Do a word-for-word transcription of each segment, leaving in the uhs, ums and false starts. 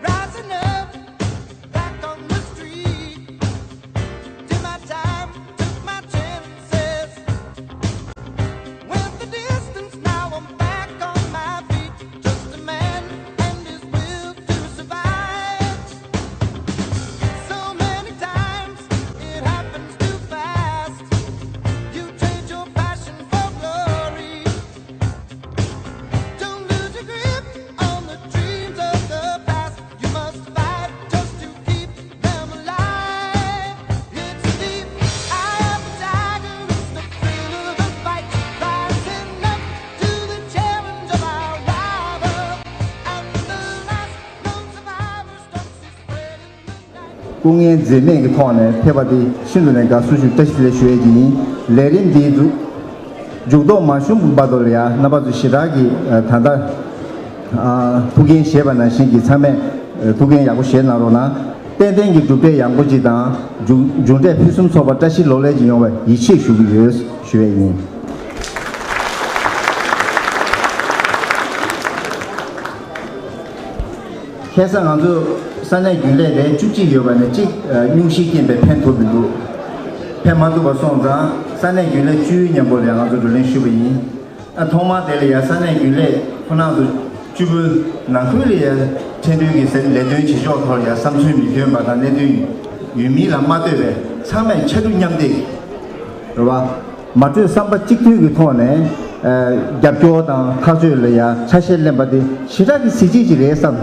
Rising up, back on the street. Did my time, took my chances. Went the distance, now I'm back on my feet. Just a man and his will to survive. So many times it happens too fast. You trade your passion for glory. Don't lose your grip on the dreams of the past. You must fight just to keep them alive. It's the eye of the tiger, it's the thrill of the fight. Rising up to the challenge of our rival. And the last known survivor stalks his prey in the night. སྐུ་ངལ་འཛེམས་མེད་ཀྱི་ཐོག་ནས་ཕེབས་པ་དེ་ཤིན་ཏུ་ནས་དགའ་བསུ་ཞུ་བཀྲ་ཤིས་བདེ་ལེགས་ཞུ་ཡས་ཀྱི་ཡིན། ལས་རིམ་འདིའི་འཛུགས་མཇུག་ཐོག་མ་ཞུམ་བར་དུ་ལ་ཡ་རྣམ་པ་ཚོ་ཞེ་དྲག་གི་ཨ་ད་ལྟ་ཨ་ཐུགས་འགན་བཞེས་པ་ནང་བཞིན་གྱི་ཚང་མས་ཨ་ཐུགས་འགན་ཡག་པོ་བཞེས་གནང་རོགས་གནང་། ཏན་ཏན་གྱི་གྲུབ་འབྲས་ཡག་པོ་ཅིག་དང་མཇུག་མཇུག་འབྲས་ཕུན་སུམ་ཚོགས་པ་བཀྲ་ཤིས་ལོ་ལེགས་ཅིག་ཡོང་བའི་ཡིད་ཆེས་ཞུ་གི་ཡོད་ཞུ་བ་ཡིན། ཁ་སང་ང་ཚོ་ས་གནས་རྒྱུན་ལས་རེ་བཅུ་གཅིག་ཡོད་པ་ནས་གཅིག་ཨ་སྙུང་གཞིའི་རྐྱེན་པས་ཕན་ཐོགས་མི་འདུག་ཕན་མ་ཐོགས་པ་སོང་ཙང་ས་གནས་རྒྱུན་ལས་བཅུའི་མཉམ་པོ་ལ་ང་ཚོ་བགྲོ་གླེང་ཞུས་པ་ཡིན། ཨ་ཐོག་མར་དེ་ལ་ཡ་ས་གནས་རྒྱུན་ལས་ཁོ་རང་ཚོ་བཅུ་དགུའི་ནང་ཁུལ་ལ་ཡ་ཁྲེན་ཏུའུ་གི་ཟེར་ལས་དོན་བྱེད་ཕྱོགས་ཐོག་ལ་ཡ་བསམ་ཚུལ་མི་མཐུན་པ་དང་གནད་དོན་ཡོད་མིན་ལ་མ་ལྟོས་པའི་ཚང་མས་ཕྱར་གྲུ་མཉམ་འདེགས་རེད་བ། མ་གྲོས་བསམ་པ་གཅིག་མཐུན་གྱི་ཐོག་ནས་ཨ་རྒྱབ་སྐྱོར་དང་ཐག་གཅོད་ལ་ཡ་ཆ་ཤས་ལེན་པ་དེ་ཞེ་དྲག་གི་གཟི་བརྗིད་ཅིག་རེད་བསམ།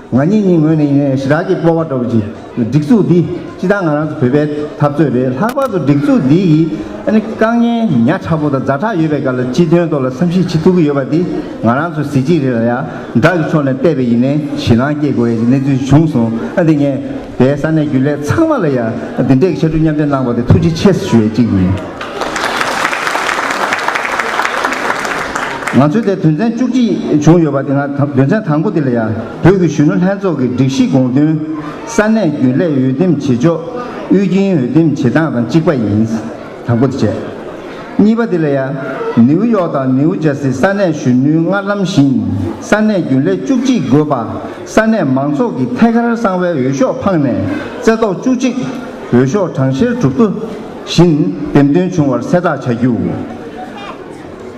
ང་གཉིས་གཉིས་ངོས་ནས་ཡིན་ནའི་ཞེ་དྲག་གི་སྤོབས་པ་འདྲ་བོ་ཅིག་སྒྲིག་འཛུགས་འདི་སྤྱི་བཏང་ང་རང་ཚོ་བོད་པའི་འཐབ་རྩོད་རེད། ལྷག་པར་དུ་སྒྲིག་འཛུགས་འདི་ཡིས་ཨ་ནི་དཀའ་ངལ་ཉག་ཕྲ་པོ་དང་ཛ་དྲག་ཡོད་པའི་སྐབས་ལ་སྤྱི་དོན་ཐོག་ལ་བསམ་གཞིག་བྱེད་ཐུབ་ཀྱི་ཡོད་པ་འདི་ང་རང་ཚོའི་གཟི་བརྗིད་རེད་ལ་ཡ། དགྲ་གི་ཕྱོགས་ནས་བལྟས་པ་ཡིན་ནའི་ཞེད་སྣང་སྐྱེ་དགོས་ཡ་གི་གནས་ཚུལ་བྱུང་སོང་། ཨ་འདི་ངས་བོད་ས་གནས་རྒྱུན་ལས་ཚང་མ་ལ་ཡ་འདི་འདྲའི་ཕྱར་གྲུ་མཉམ་འདེགས་གནང་བ་དེ་ཐུགས་རྗེ་ཆེ་ཞུ་ཡས་གཅིག་ཡིན། ང་ཚོའི་དེ་དོན་ཚན་བཅུ་གཅིག་བྱུང་ཡོད་པ་དེ་ང་དོན་ཚན་དང་པོ་དེ་ལ་ཡ་བོད་ཀྱི་གཞོན་ནུ་ལྷན་ཚོགས་ཀྱི་སྒྲིག་གཞི་དགོངས་དོན་ས་གནས་རྒྱུན་ལས་འོས་འདེམས་བྱེད་ཕྱོགས་དབུས་རྒྱུན་འོས་འདེམས་བྱེད་སྟངས་དང་གཅིག་པ་ཡིན། དང་པོ་དེ་བྱས། གཉིས་པ་དེ་ལ་ཡ། ནིའུ་ཡོག་དང་ནིའུ་ཇར་སི་ས་གནས་གཞོན་ནུའི་སྔར་ལམ་བཞིན་ས་གནས་རྒྱུན་ལས་བཅུ་གཅིག་དགོས་པ། ས་གནས་མང་ཚོགས་ཀྱི་ཐད་ཀར་གསང་བའི་འོས་ཤོག་འཕངས་ནས་རྩ་ཐོག་བཅུ་གཅིག་འོས་ཤོག་གྲངས་བཤེར་གྲུབ་ཐོ་བཞིན་འདེམས་ཐོན་བྱུང་བར་གསལ་བསྒྲགས་བྱ་རྒྱུ།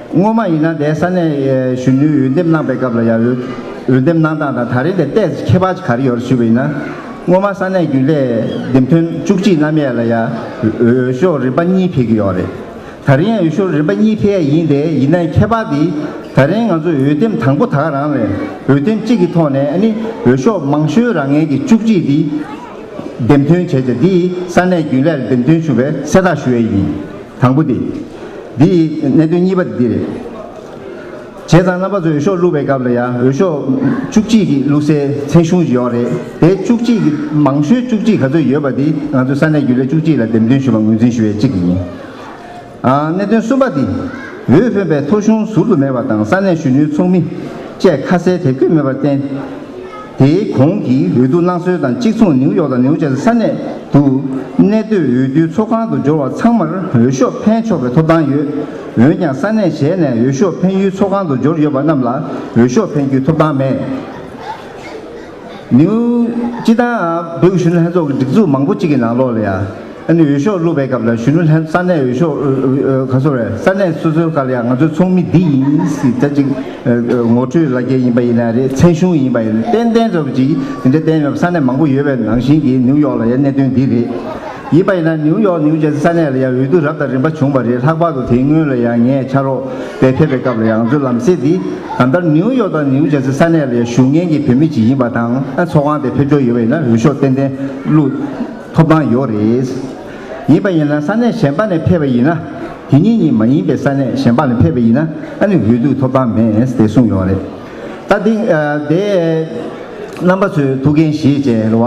སྔོན་མ་ཡིན་ན་དེ་ས་གནས་གཞོན་ནུའི་འོས་འདེམས་གནང་པའི་སྐབས་ལ་ཡ་འོས་འོས་འདེམས་གནང་སྟངས་དང་ད་རེས་དེ་ཏོག་ཙམ་ཁྱད་པར་ག་རེ་ཡོད་རེད་ཞུས་པ་ཡིན་ན། སྔོན་མ་ས་གནས་རྒྱུན་ལས་འདེམས་ཐོན་བཅུ་གཅིག་གནང་ཡས་ལ་ཡ་འོས་ཤོག་རིམ་པ་གཉིས་ཕེབས་ཀྱི་ཡོད་རེད། ད་རིང་ཡང་འོས་ཤོག་རིམ་པ་གཉིས་ཕེབས་ཡས་ཡིན་ཏེ་ཡིན་ན་ཁྱད་པར་དེ་ད་རིང་ང་ཚོ་འོས་འདེམས་དང་པོ་ད་ག་རང་རེད། འོས་འདེམས་གཅིག་གི་ཐོག་ནས་ཨ་ནི་འོས་ཤོག་མང་ཤོས་རག་མཁན་གྱི་བཅུ་གཅིག་དེ་འདེམས་ཐོན་བྱས་རྗེས་དེ་ས་གནས་རྒྱུན་ལས་ལ་འདེམས་ཐོན་བྱུང་བའི་གསལ་བསྒྲགས་ཞུ་ཡས་ཡིན། དང་པོ་དེ། འདི་གནད་དོན་གཉིས་པ་དེ་འདི་རེད། བྱས་ཙང་རྣམ་པ་ཚོས་འོས་ཤོག་བླུགས་པའི་སྐབས་ལ་ཡང་འོས་ཤོག་བཅུ་གཅིག་གི་བླུགས་སའི་མཚན་གཞུང་ཡོད་རེད། དེ་བཅུ་གཅིག་གི་མང་ཤོས་བཅུ་གཅིག་ག་ཚོད་ཡོད་པ་དེ་ང་ཚོས་ས་གནས་རྒྱུན་ལས་བཅུ་གཅིག་ལ་འདེམས་ཐོན་ཞུ་བ་ངོས་འཛིན་ཞུ་བའི་གཅིག་ཡིན། ཨ་གནད་དོན་གསུམ་པ་དེ། འོས་འཕེན་པའི་ཐོ་གཞུང་ཟུར་དུ་མེད་པ་དང་ས་གནས་གཞོན་ནུའི་ཚོགས་མི་བཅས་ཁ་གསལ་དེབ་བཀོད་མེད་པར་བརྟེན། དེའི་གོང་གི་འོས་བསྡུ་གནང་སྲོལ་དང་གཅིག་མཚུངས་ནིའུ་ཡོག་དང་ནིའུ་ཇར་སི་ས་གནས་དུ་གནས་སྡོད་འོས་བསྡུའི་ཚོགས་ཁང་དུ་འབྱོར་བ་ཚང་མར་འོས་ཤོག་འཕེན་ཆོག་པའི་ཐོབ་ཐང་ཡོད། འོན་ཀྱང་ས་གནས་གཞན་ནས་འོས་ཤོག་འཕེན་ཡུལ་ཚོགས་ཁང་དུ་འབྱོར་ཡོད་པ་རྣམས་ལ་འོས་ཤོག་འཕེན་རྒྱུའི་ཐོབ་ཐང་མེད། ནིའུ་སྤྱི་བཏང་བོད་ཀྱི་གཞོན་ནུ་ལྷན་ཚོགས་ཀྱི་སྒྲིག་འཛུགས་མང་པོ་གཅིག་གི་ནང་ལོགས་ལ་ཡང་། ཨ་ནི་འོས་ཤོག་བླུགས་པའི་སྐབས་ལ་གཞོན་ནུ་ལྷན་ས་གནས་འོས་ཤོག་ཨ་ཨ་ག་ཚོད་རེད། ས་གནས་སོ་སོའི་སྐབས་ལ་ཡང་ང་ཚོའི་ཚོགས་མི་འདི་ཡིན་ཟེར་ད་ཅིག་ཨ་ཨ་ངོ་སྤྲོད་ལབ་མཁན་ཡིན་པ་ཡིན་ན་རེད། མཚན་གཞུང་ཡིན་པ་ཡིན་ན་ཏན་ཏན་ཚོ་ཅིག་དེ་འདྲ་བསྟན་ཡོད་པ་ས་གནས་མང་པོ་ཡོད་པའི་ནང་བཞིན་གྱི་ནིའུ་ཡོག་ལ་ཡང་གནད་དོན་འདི་རེད། ཡིན་པ་ཡིན་ན་ནིའུ་ཡོག་ནིའུ་ཇར་སི་ས་གནས་ལ་ཡང་འོས་བསྡུ་རབ་དང་རིམ་པ་བྱུང་བ་རེད། ལྷག་པར་དུ་དེའི་སྔོན་ལ་ཡང་ངས་ཕྱག་རོགས་དེ་ཕེབས་པའི་སྐབས་ལ་ཡང་ང་ཚོའི་ལམ་སེལ་འདི་གང་ལྟར་ནིའུ་ཡོག་དང་ནིའུ་ཇར་སི་ས་གནས་ལ་ཡང་བཞུགས་མཁན་གྱི་བོད་མི་ཅིག་ཡིན་པ་དང་། ཨ་ཚོགས་ཁང་དེ་ཕེབས་འབྱོར་ཡོད་པ་ཡིན་ན་འོས་ཤོག་ཏན་ཏན་བླུག་ཐོབ་ཐང་ཡོད་རེད། ཡིན་པ་ཡིན་ན་ས་གནས་གཞན་པ་ནས་ཕེབས་པ་ཡིན་ན། དེ་ཉིད་ཉིད་མ་ཡིན་པའི་ས་གནས་གཞན་པ་ནས་ཕེབས་པ་ཡིན་ན། ཨ་ནི་འོས་བསྡུ་ཐོབ་ཐང་མེད་ཟེར་གསུངས་ཡོད་རེད། ད་དེ་ཨ་དེ་རྣམ་པ་ཚོས་ཐུགས་འགན་བཞེས་བྱས་རེད་བ།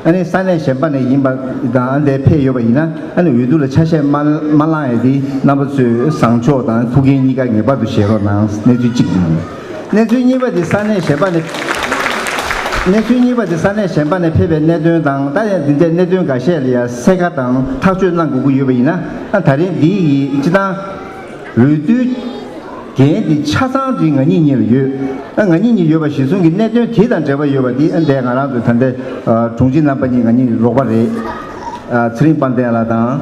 ཨ་ནི་ས་གནས་གཞན་པ་ནས་ཡིན་པ་དང་ཨ་འདས་ཕེབས་ཡོད་པ་ཡིན་ན། ཨ་ནི་འོས་བསྡུ་ལ་ཆ་ཤས་མ་མ་བླངས་ཡས་དེ་རྣམ་པ་ཚོས་བཟང་ཕྱོགས་དང་ཐུགས་འགན་གཉིས་ཀ་ངེས་པར་དུ་བཞེས་རོགས་གནང་། གནས་ཚུལ་གཅིག་ཡིན། གནས་ཚུལ་གཉིས་པ་དེ་ས་གནས་གཞན་པ་ནས། གནས་ཚུལ་གཉིས་པ་དེ་ས་གནས་གཞན་པ་ནས་ཕེབས་པའི་གནད་དོན་དང་། ད་ཡང་འདི་འདྲའི་གནད་དོན་འགའ་ཤས་ལ་ཡང་གསལ་ཁ་དང་ཐག་གཅོད་གནང་དགོས་ཀྱི་ཡོད་པ་ཡིན་ན། ཨ་ད་རིང་འདི་ཡི་སྤྱི་བཏང་འོས་བསྡུའི་འགན་འདི་ཆ་ཚང་འདི་ང་གཉིས་གཉིས་ལ་ཡོད། ཨ་ང་གཉིས་གཉིས་ཡོད་པ་གཞིར་བཟུང་གི་གནད་དོན་དེ་དང་འབྲེལ་བ་ཡོད་པ་འདི། ཨ་འདས་ང་རང་ཚོ་ད་ལྟའི་ཨ་དྲུང་ཆེ་རྣམ་པ་གཉིས་ང་གཉིས་རོགས་པ་རེད། ཨ་ཚེ་རིང་དཔལ་ལྡན་ལགས་དང་།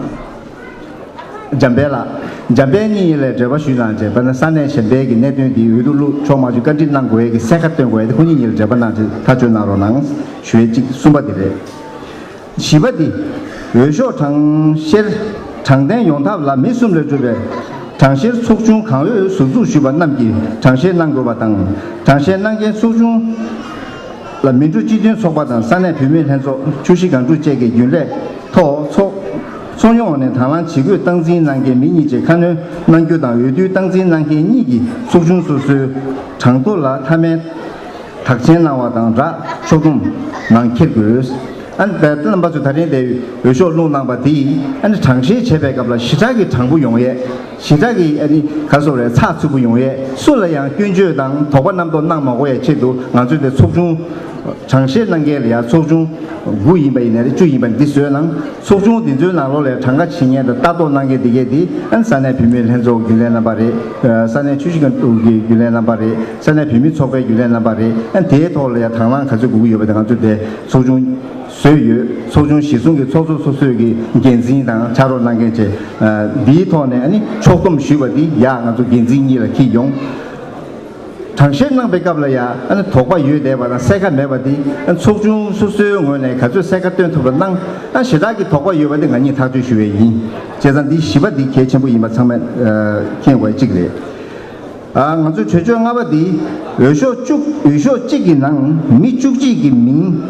འཇམ་དཔལ་ལགས། འཇམ་དཔལ་གཉིས་ལ་འབྲེལ་བ་ཞུས་གནང་བྱས། དཔེར་ན་ས་གནས་གཞན་པའི་གི་གནད་དོན་འདི་འོས་བསྡུ་བླུག་ཆོག་མ་ཆོག་བཀའ་འདྲི་གནང་དགོས་ཡས་ཀྱི་གསལ་ཁ་སྟོན་དགོས་ཡས་དེ་ཁོ་གཉིས་གཉིས་ལ་འབྲེལ་བ་གནང་བྱས་ཐག་གཅོད་གནང་རོགས་གནང་ཞུ་ཡས་གཅིག། གསུམ་པ་དེ་རེད། བཞི་པ་འདི། འོས་ཤོག་གྲངས་བཤེར་དྲང་བདེན་ཡོང་ཐབས་ལ་མི་གསུམ་ལས་གྲུབ་པའི་གྲངས་བཤེར་ཚོགས་ཆུང་གང་འོས་ཟུར་འཛུགས་ཞུས་པ་རྣམས་ཀྱིས་གྲངས་བཤེར་གནང་དགོས་པ་དང་། གྲངས་བཤེར་གནང་མཁན་ཚོགས་ཆུང་ལ་མི་འགྲོ་སྤྱི་མཐུན་ཚོགས་པ་དང་ས་གནས་བུད་མེད་ལྷན་ཚོགས། ཆུ་བཞི་སྒང་དྲུག་བཅས་ཀྱི་རྒྱུན་ལས་ཐོག་ཚོགས་ཚོགས་ཡོང་ནས་དང་བླངས་ཇི་དགོས་སྟངས་འཛིན་གནང་མཁན་མི་གཉིས་བཅས་ཁ་སྣོན་གནང་རྒྱུ་དང་། འོས་བསྡུའི་སྟངས་འཛིན་གནང་མཁན་གཉིས་ཀྱིས་ཚོགས་ཆུང་སོ་སོའི་གྲངས་ཐོ་ལ་མཐའ་མའི་དག་མཆན་གནང་བ་དང་སྦྲགས་ཕྱོགས་བསྡོམས་ནང་འཁྱེར་དགོས། ཨ་ནི་ད་རྣམ་པ་ཚོ་ད་རིང་དེ་འོས་ཤོག་བླུགས་གནང་པ་དེ་ཡིས། ཨ་ནི་གྲངས་བཤེར་བྱེད་པའི་སྐབས་ལ་ཞེ་དྲག་གི་དྲང་པོ་ཡོང་ཡས། ཞེ་དྲག་གི་ཨ་ནི་ག་སོགས་རེད། ཚགས་ཚུད་པོ་ཡོང་ཡས། སུ་ལ་ཡང་སྐྱོན་བརྗོད་དང་དོགས་པ་རྣམ་རྟོག་གནང་མ་དགོས་ཡས་ཆེད་དུ། ང་ཚོས་དེ་ཚོགས་ཆུང་གྲངས་བཤེར་གནང་མཁན་ལ་ཡང་ཚོགས་ཆུང་དགུ་ཡིན་པ་ཡིན་ནའི་རེད། བཅུ་ཡིན་པ་འདི་བཟོས་གནང་། ཚོགས་ཆུང་འདི་ཚོའི་ནང་ལོགས་ལ་གྲངས་ཀ་བྱེད་མཁན་དང་ལྟ་རྟོག་གནང་མཁན་འདི་གས་འདི། ཨ་ནི་ས་གནས་བུད་མེད་ལྷན་ཚོགས་རྒྱུན་ལས་རྣམ་པ་རེད། ས་གནས་ཆུ་བཞི་སྒང་དྲུག་གི་རྒྱུན་ལས་རྣམ་པ་རེད། ས་གནས་བུད་མེད་ཚོགས་པའི་རྒྱུན་ལས་རྣམ་པ་རེད། ཨ་ནི་དེའི་ཐོག་ལ་ཡང་དང་བླངས་ག་ཚོད་དགོས་ཀྱི་ཡོད་པ་དེ་ང་ཚོས་དེ་ཚོགས་ཆུང་བཟོས་ཡོད། ཚོགས་ཆུང་གཞི་བཟུང་གི་ཚོགས་གཙོ་སོ་སོས་ཀྱི་འགན་འཛིན་དང་ཕྱག་རོགས་གནང་མཁན་བཅས། ཨ་འདིའི་ཐོག་ནས་ཨ་ནི་ཕྱོགས་བསྡོམས་ཞུས་པ་འདི་ཡང་ང་ཚོ་འགན་འཛིན་གཉིས་ལ་འཁྱེར་ཡོང་། གྲངས་བཤེར་གནང་པའི་སྐབས་ལ་ཡང་ཨ་ནི་དོགས་པ་ཡོད་བསྡད་པ་དང་གསལ་ཁ་མེད་པ་འདི། ཨ་ཚོགས་ཆུང་སོ་སོའི་ངོས་ནས་ག་ཚོད་གསལ་ཁ་སྟོན་ཐུབ་པ་གནང་། ཨ་ཞེ་དྲག་གི་དོགས་པ་ཡོད་པ་འདི་ང་གཉིས་ཐག་གཅོད་ཞུ་བའི་ཡིན། བྱས་ཙང་འདི་བཞི་པ་འདི་གལ་ཆེན་པོ་ཡིན་པ་ཚང་མས་ཨ་མཁྱེན་དགོས་གཅིག་རེད། ཨ་ང་ཚོའི་གྲོས་ཆོད་ལྔ་པ་འདི། འོས་ཤོག་བཅུ། འོས་ཤོག་གཅིག་གི་ནང་མི་བཅུ་གཅིག་གི་མིང་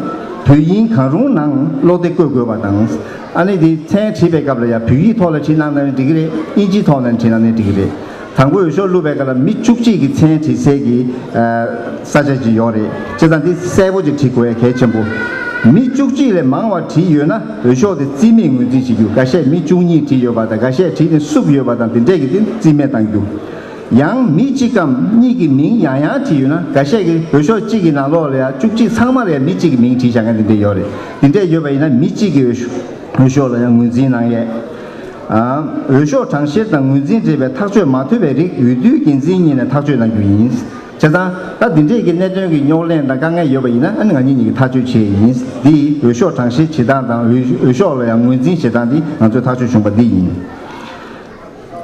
བོད་དབྱིན་གང་རུང་ནང་ཀློག་དེབ་བཀོད་དགོས་པ་དང་། ཨ་ནི་འདི་མཚན་བྲིས་པའི་སྐབས་ལ་ཡང་བོད་ཡིག་ཐོག་ལ་བྲིས་གནང་ན་འགྲིག་གི་རེད། དབྱིན་ཇིའི་ཐོག་ནས་བྲིས་གནང་ན་འགྲིག་གི་རེད། དང་པོ་འོས་ཤོག་བླུགས་པའི་སྐབས་ལ་མི་བཅུ་གཅིག་གི་མཚན་བྲིས་སའི་གི་ཨ་ས་ཆ་ཅིག་ཡོད་རེད། བྱས་ཙང་འདི་གསལ་པོ་ཅིག་བྲིས་དགོས་ཡ་གལ་ཆེན་པོ། མི་བཅུ་གཅིག་ལས་མང་བ་བྲིས་ཡོད་ན་འོས་ཤོག་དེ་རྩིས་མེད་ངོས་འཛིན་བྱེད་རྒྱུ། འགའ་ཤས་མི་བཅུ་གཉིས་བྲིས་ཡོད་པ་དང་། འགའ་ཤས་བྲིས་ནས་བསུབས་ཡོད་པ་དང་། དེ་འདྲས་ཀྱི་དེ་རྩིས་མེད་གཏང་རྒྱུ། ཡང་མི་གཅིག་གམ་གཉིས་ཀྱི་མིང་ཡང་ཡང་བྲིས་ཡོད་ན། འགའ་ཤས་ཀྱིས་འོས་ཤོག་གཅིག་གི་ནང་ལོགས་ལ་ཡང་བཅུ་གཅིག་ཚང་མ་ལ་ཡང་མི་གཅིག་གི་མིང་བྲིས་བཞག་མཁན་དེ་འདྲས་ཡོད་རེད། དེ་འདྲས་ཡོད་པ་ཡིན་ན་མི་གཅིག་གི་འོས་ཤོག་འོས་ཤོག་ལ་ཡང་ངོས་འཛིན་གནང་ཡས། ཨ་འོས་ཤོག་གྲངས་བཤེར་དང་ངོས་འཛིན་འབྲེལ་བའི་ཐག་གཅོད་མ་ཐུབ་པའི་རིགས་འོས་བསྡུའི་འགན་འཛིན་གཉིས་ནས་ཐག་གཅོད་གནང་རྒྱུ་ཡིན། བྱས་ཙང་ད་འདི་འདྲས་ཀྱི་གནད་དོན་གྱི་རྙོག་གླེང་དང་དཀའ་ངལ་ཡོད་པ་ཡིན་ན། ཨ་ནི་ང་གཉིས་གཉིས་ཀྱིས་ཐག་གཅོད་བྱེད་ཡས་ཡིན། འདི་ཡིས་འོས་ཤོག་གྲངས་བཤེར་བྱེད་སྟངས་དང་། འོས་འོས་ཤོག་ལ་ཡང་ངོས་འཛིན་བྱེད་སྟངས་འདི་ང་ཚོས་ཐག་གཅོད་བྱུང་པ་འདི་ཡིན།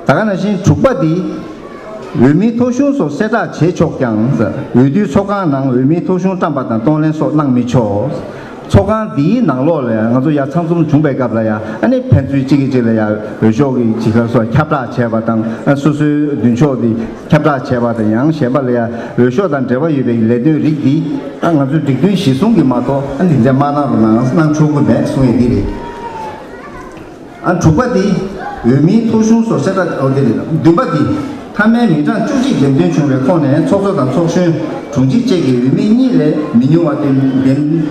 ད་ག་ནང་བཞིན་དྲུག་པ་འདི། འོས་མིའི་ཐོ་གཞུང་སོགས་གསལ་བསྒྲགས་བྱེད་ཆོག་ཀྱང་། འོས་བསྡུའི་ཚོགས་ཁང་ནང་འོས་མིའི་ཐོ་གཞུང་བཀྲམ་པ་དང་གཏོང་ལེན་སོགས་གནང་མི་ཆོག། ཚོགས་ཁང་འདིའི་ནང་ལོགས་ལ་ཡང་ང་ཚོ་ཡར་ཚང་འཛོམས་བྱུང་པའི་སྐབས་ལ་ཡང་། ཨ་ནི་ཕན་ཚུན་གཅིག་གིས་གཅིག་ལ་ཡང་འོས་ཤོག་གི་ཇི་ག་སོགས་ཁྱབ་བསྒྲགས་བྱས་པ་དང་། སོ་སོའི་མདུན་ཤོག་འདི་ཁྱབ་བསྒྲགས་བྱས་པ་དང་། ཡང་གཞན་པ་ལ་ཡང་འོས་ཤོག་དང་འབྲེལ་བ་ཡོད་པའི་ལས་དོན་རིགས་འདི། ཨ་ང་ཚོའི་སྒྲིག་མཐུན་གཞི་བཟུང་གིས་མ་གཏོགས་ཨ་འདི་འདྲ་མ་གནང་རོགས་གནང་། གནང་ཆོག་གི་མེད་གསུང་ཡས་འདི་རེད། ཨ་དྲུག་པ་འདི། འོས་མིའི་ཐོ་གཞུང་སོགས་གསལ་བསྒྲགས། འོ་དེ་རེད། བདུན་པ་འདི། མཐའ་མའི་མི་གྲངས་བཅུ་གཅིག་འགྲེམས་སྟོན་བྱུང་བའི་ཁོངས་ནས་ཚོགས་གཙོ་དང་ཚོགས་གཞོན། དྲུང་ཆེ་བཅས་ཀྱི་འོས་མི་གཉིས་ལས་མི་ཉུང་བ་འདེམས་འདེམས་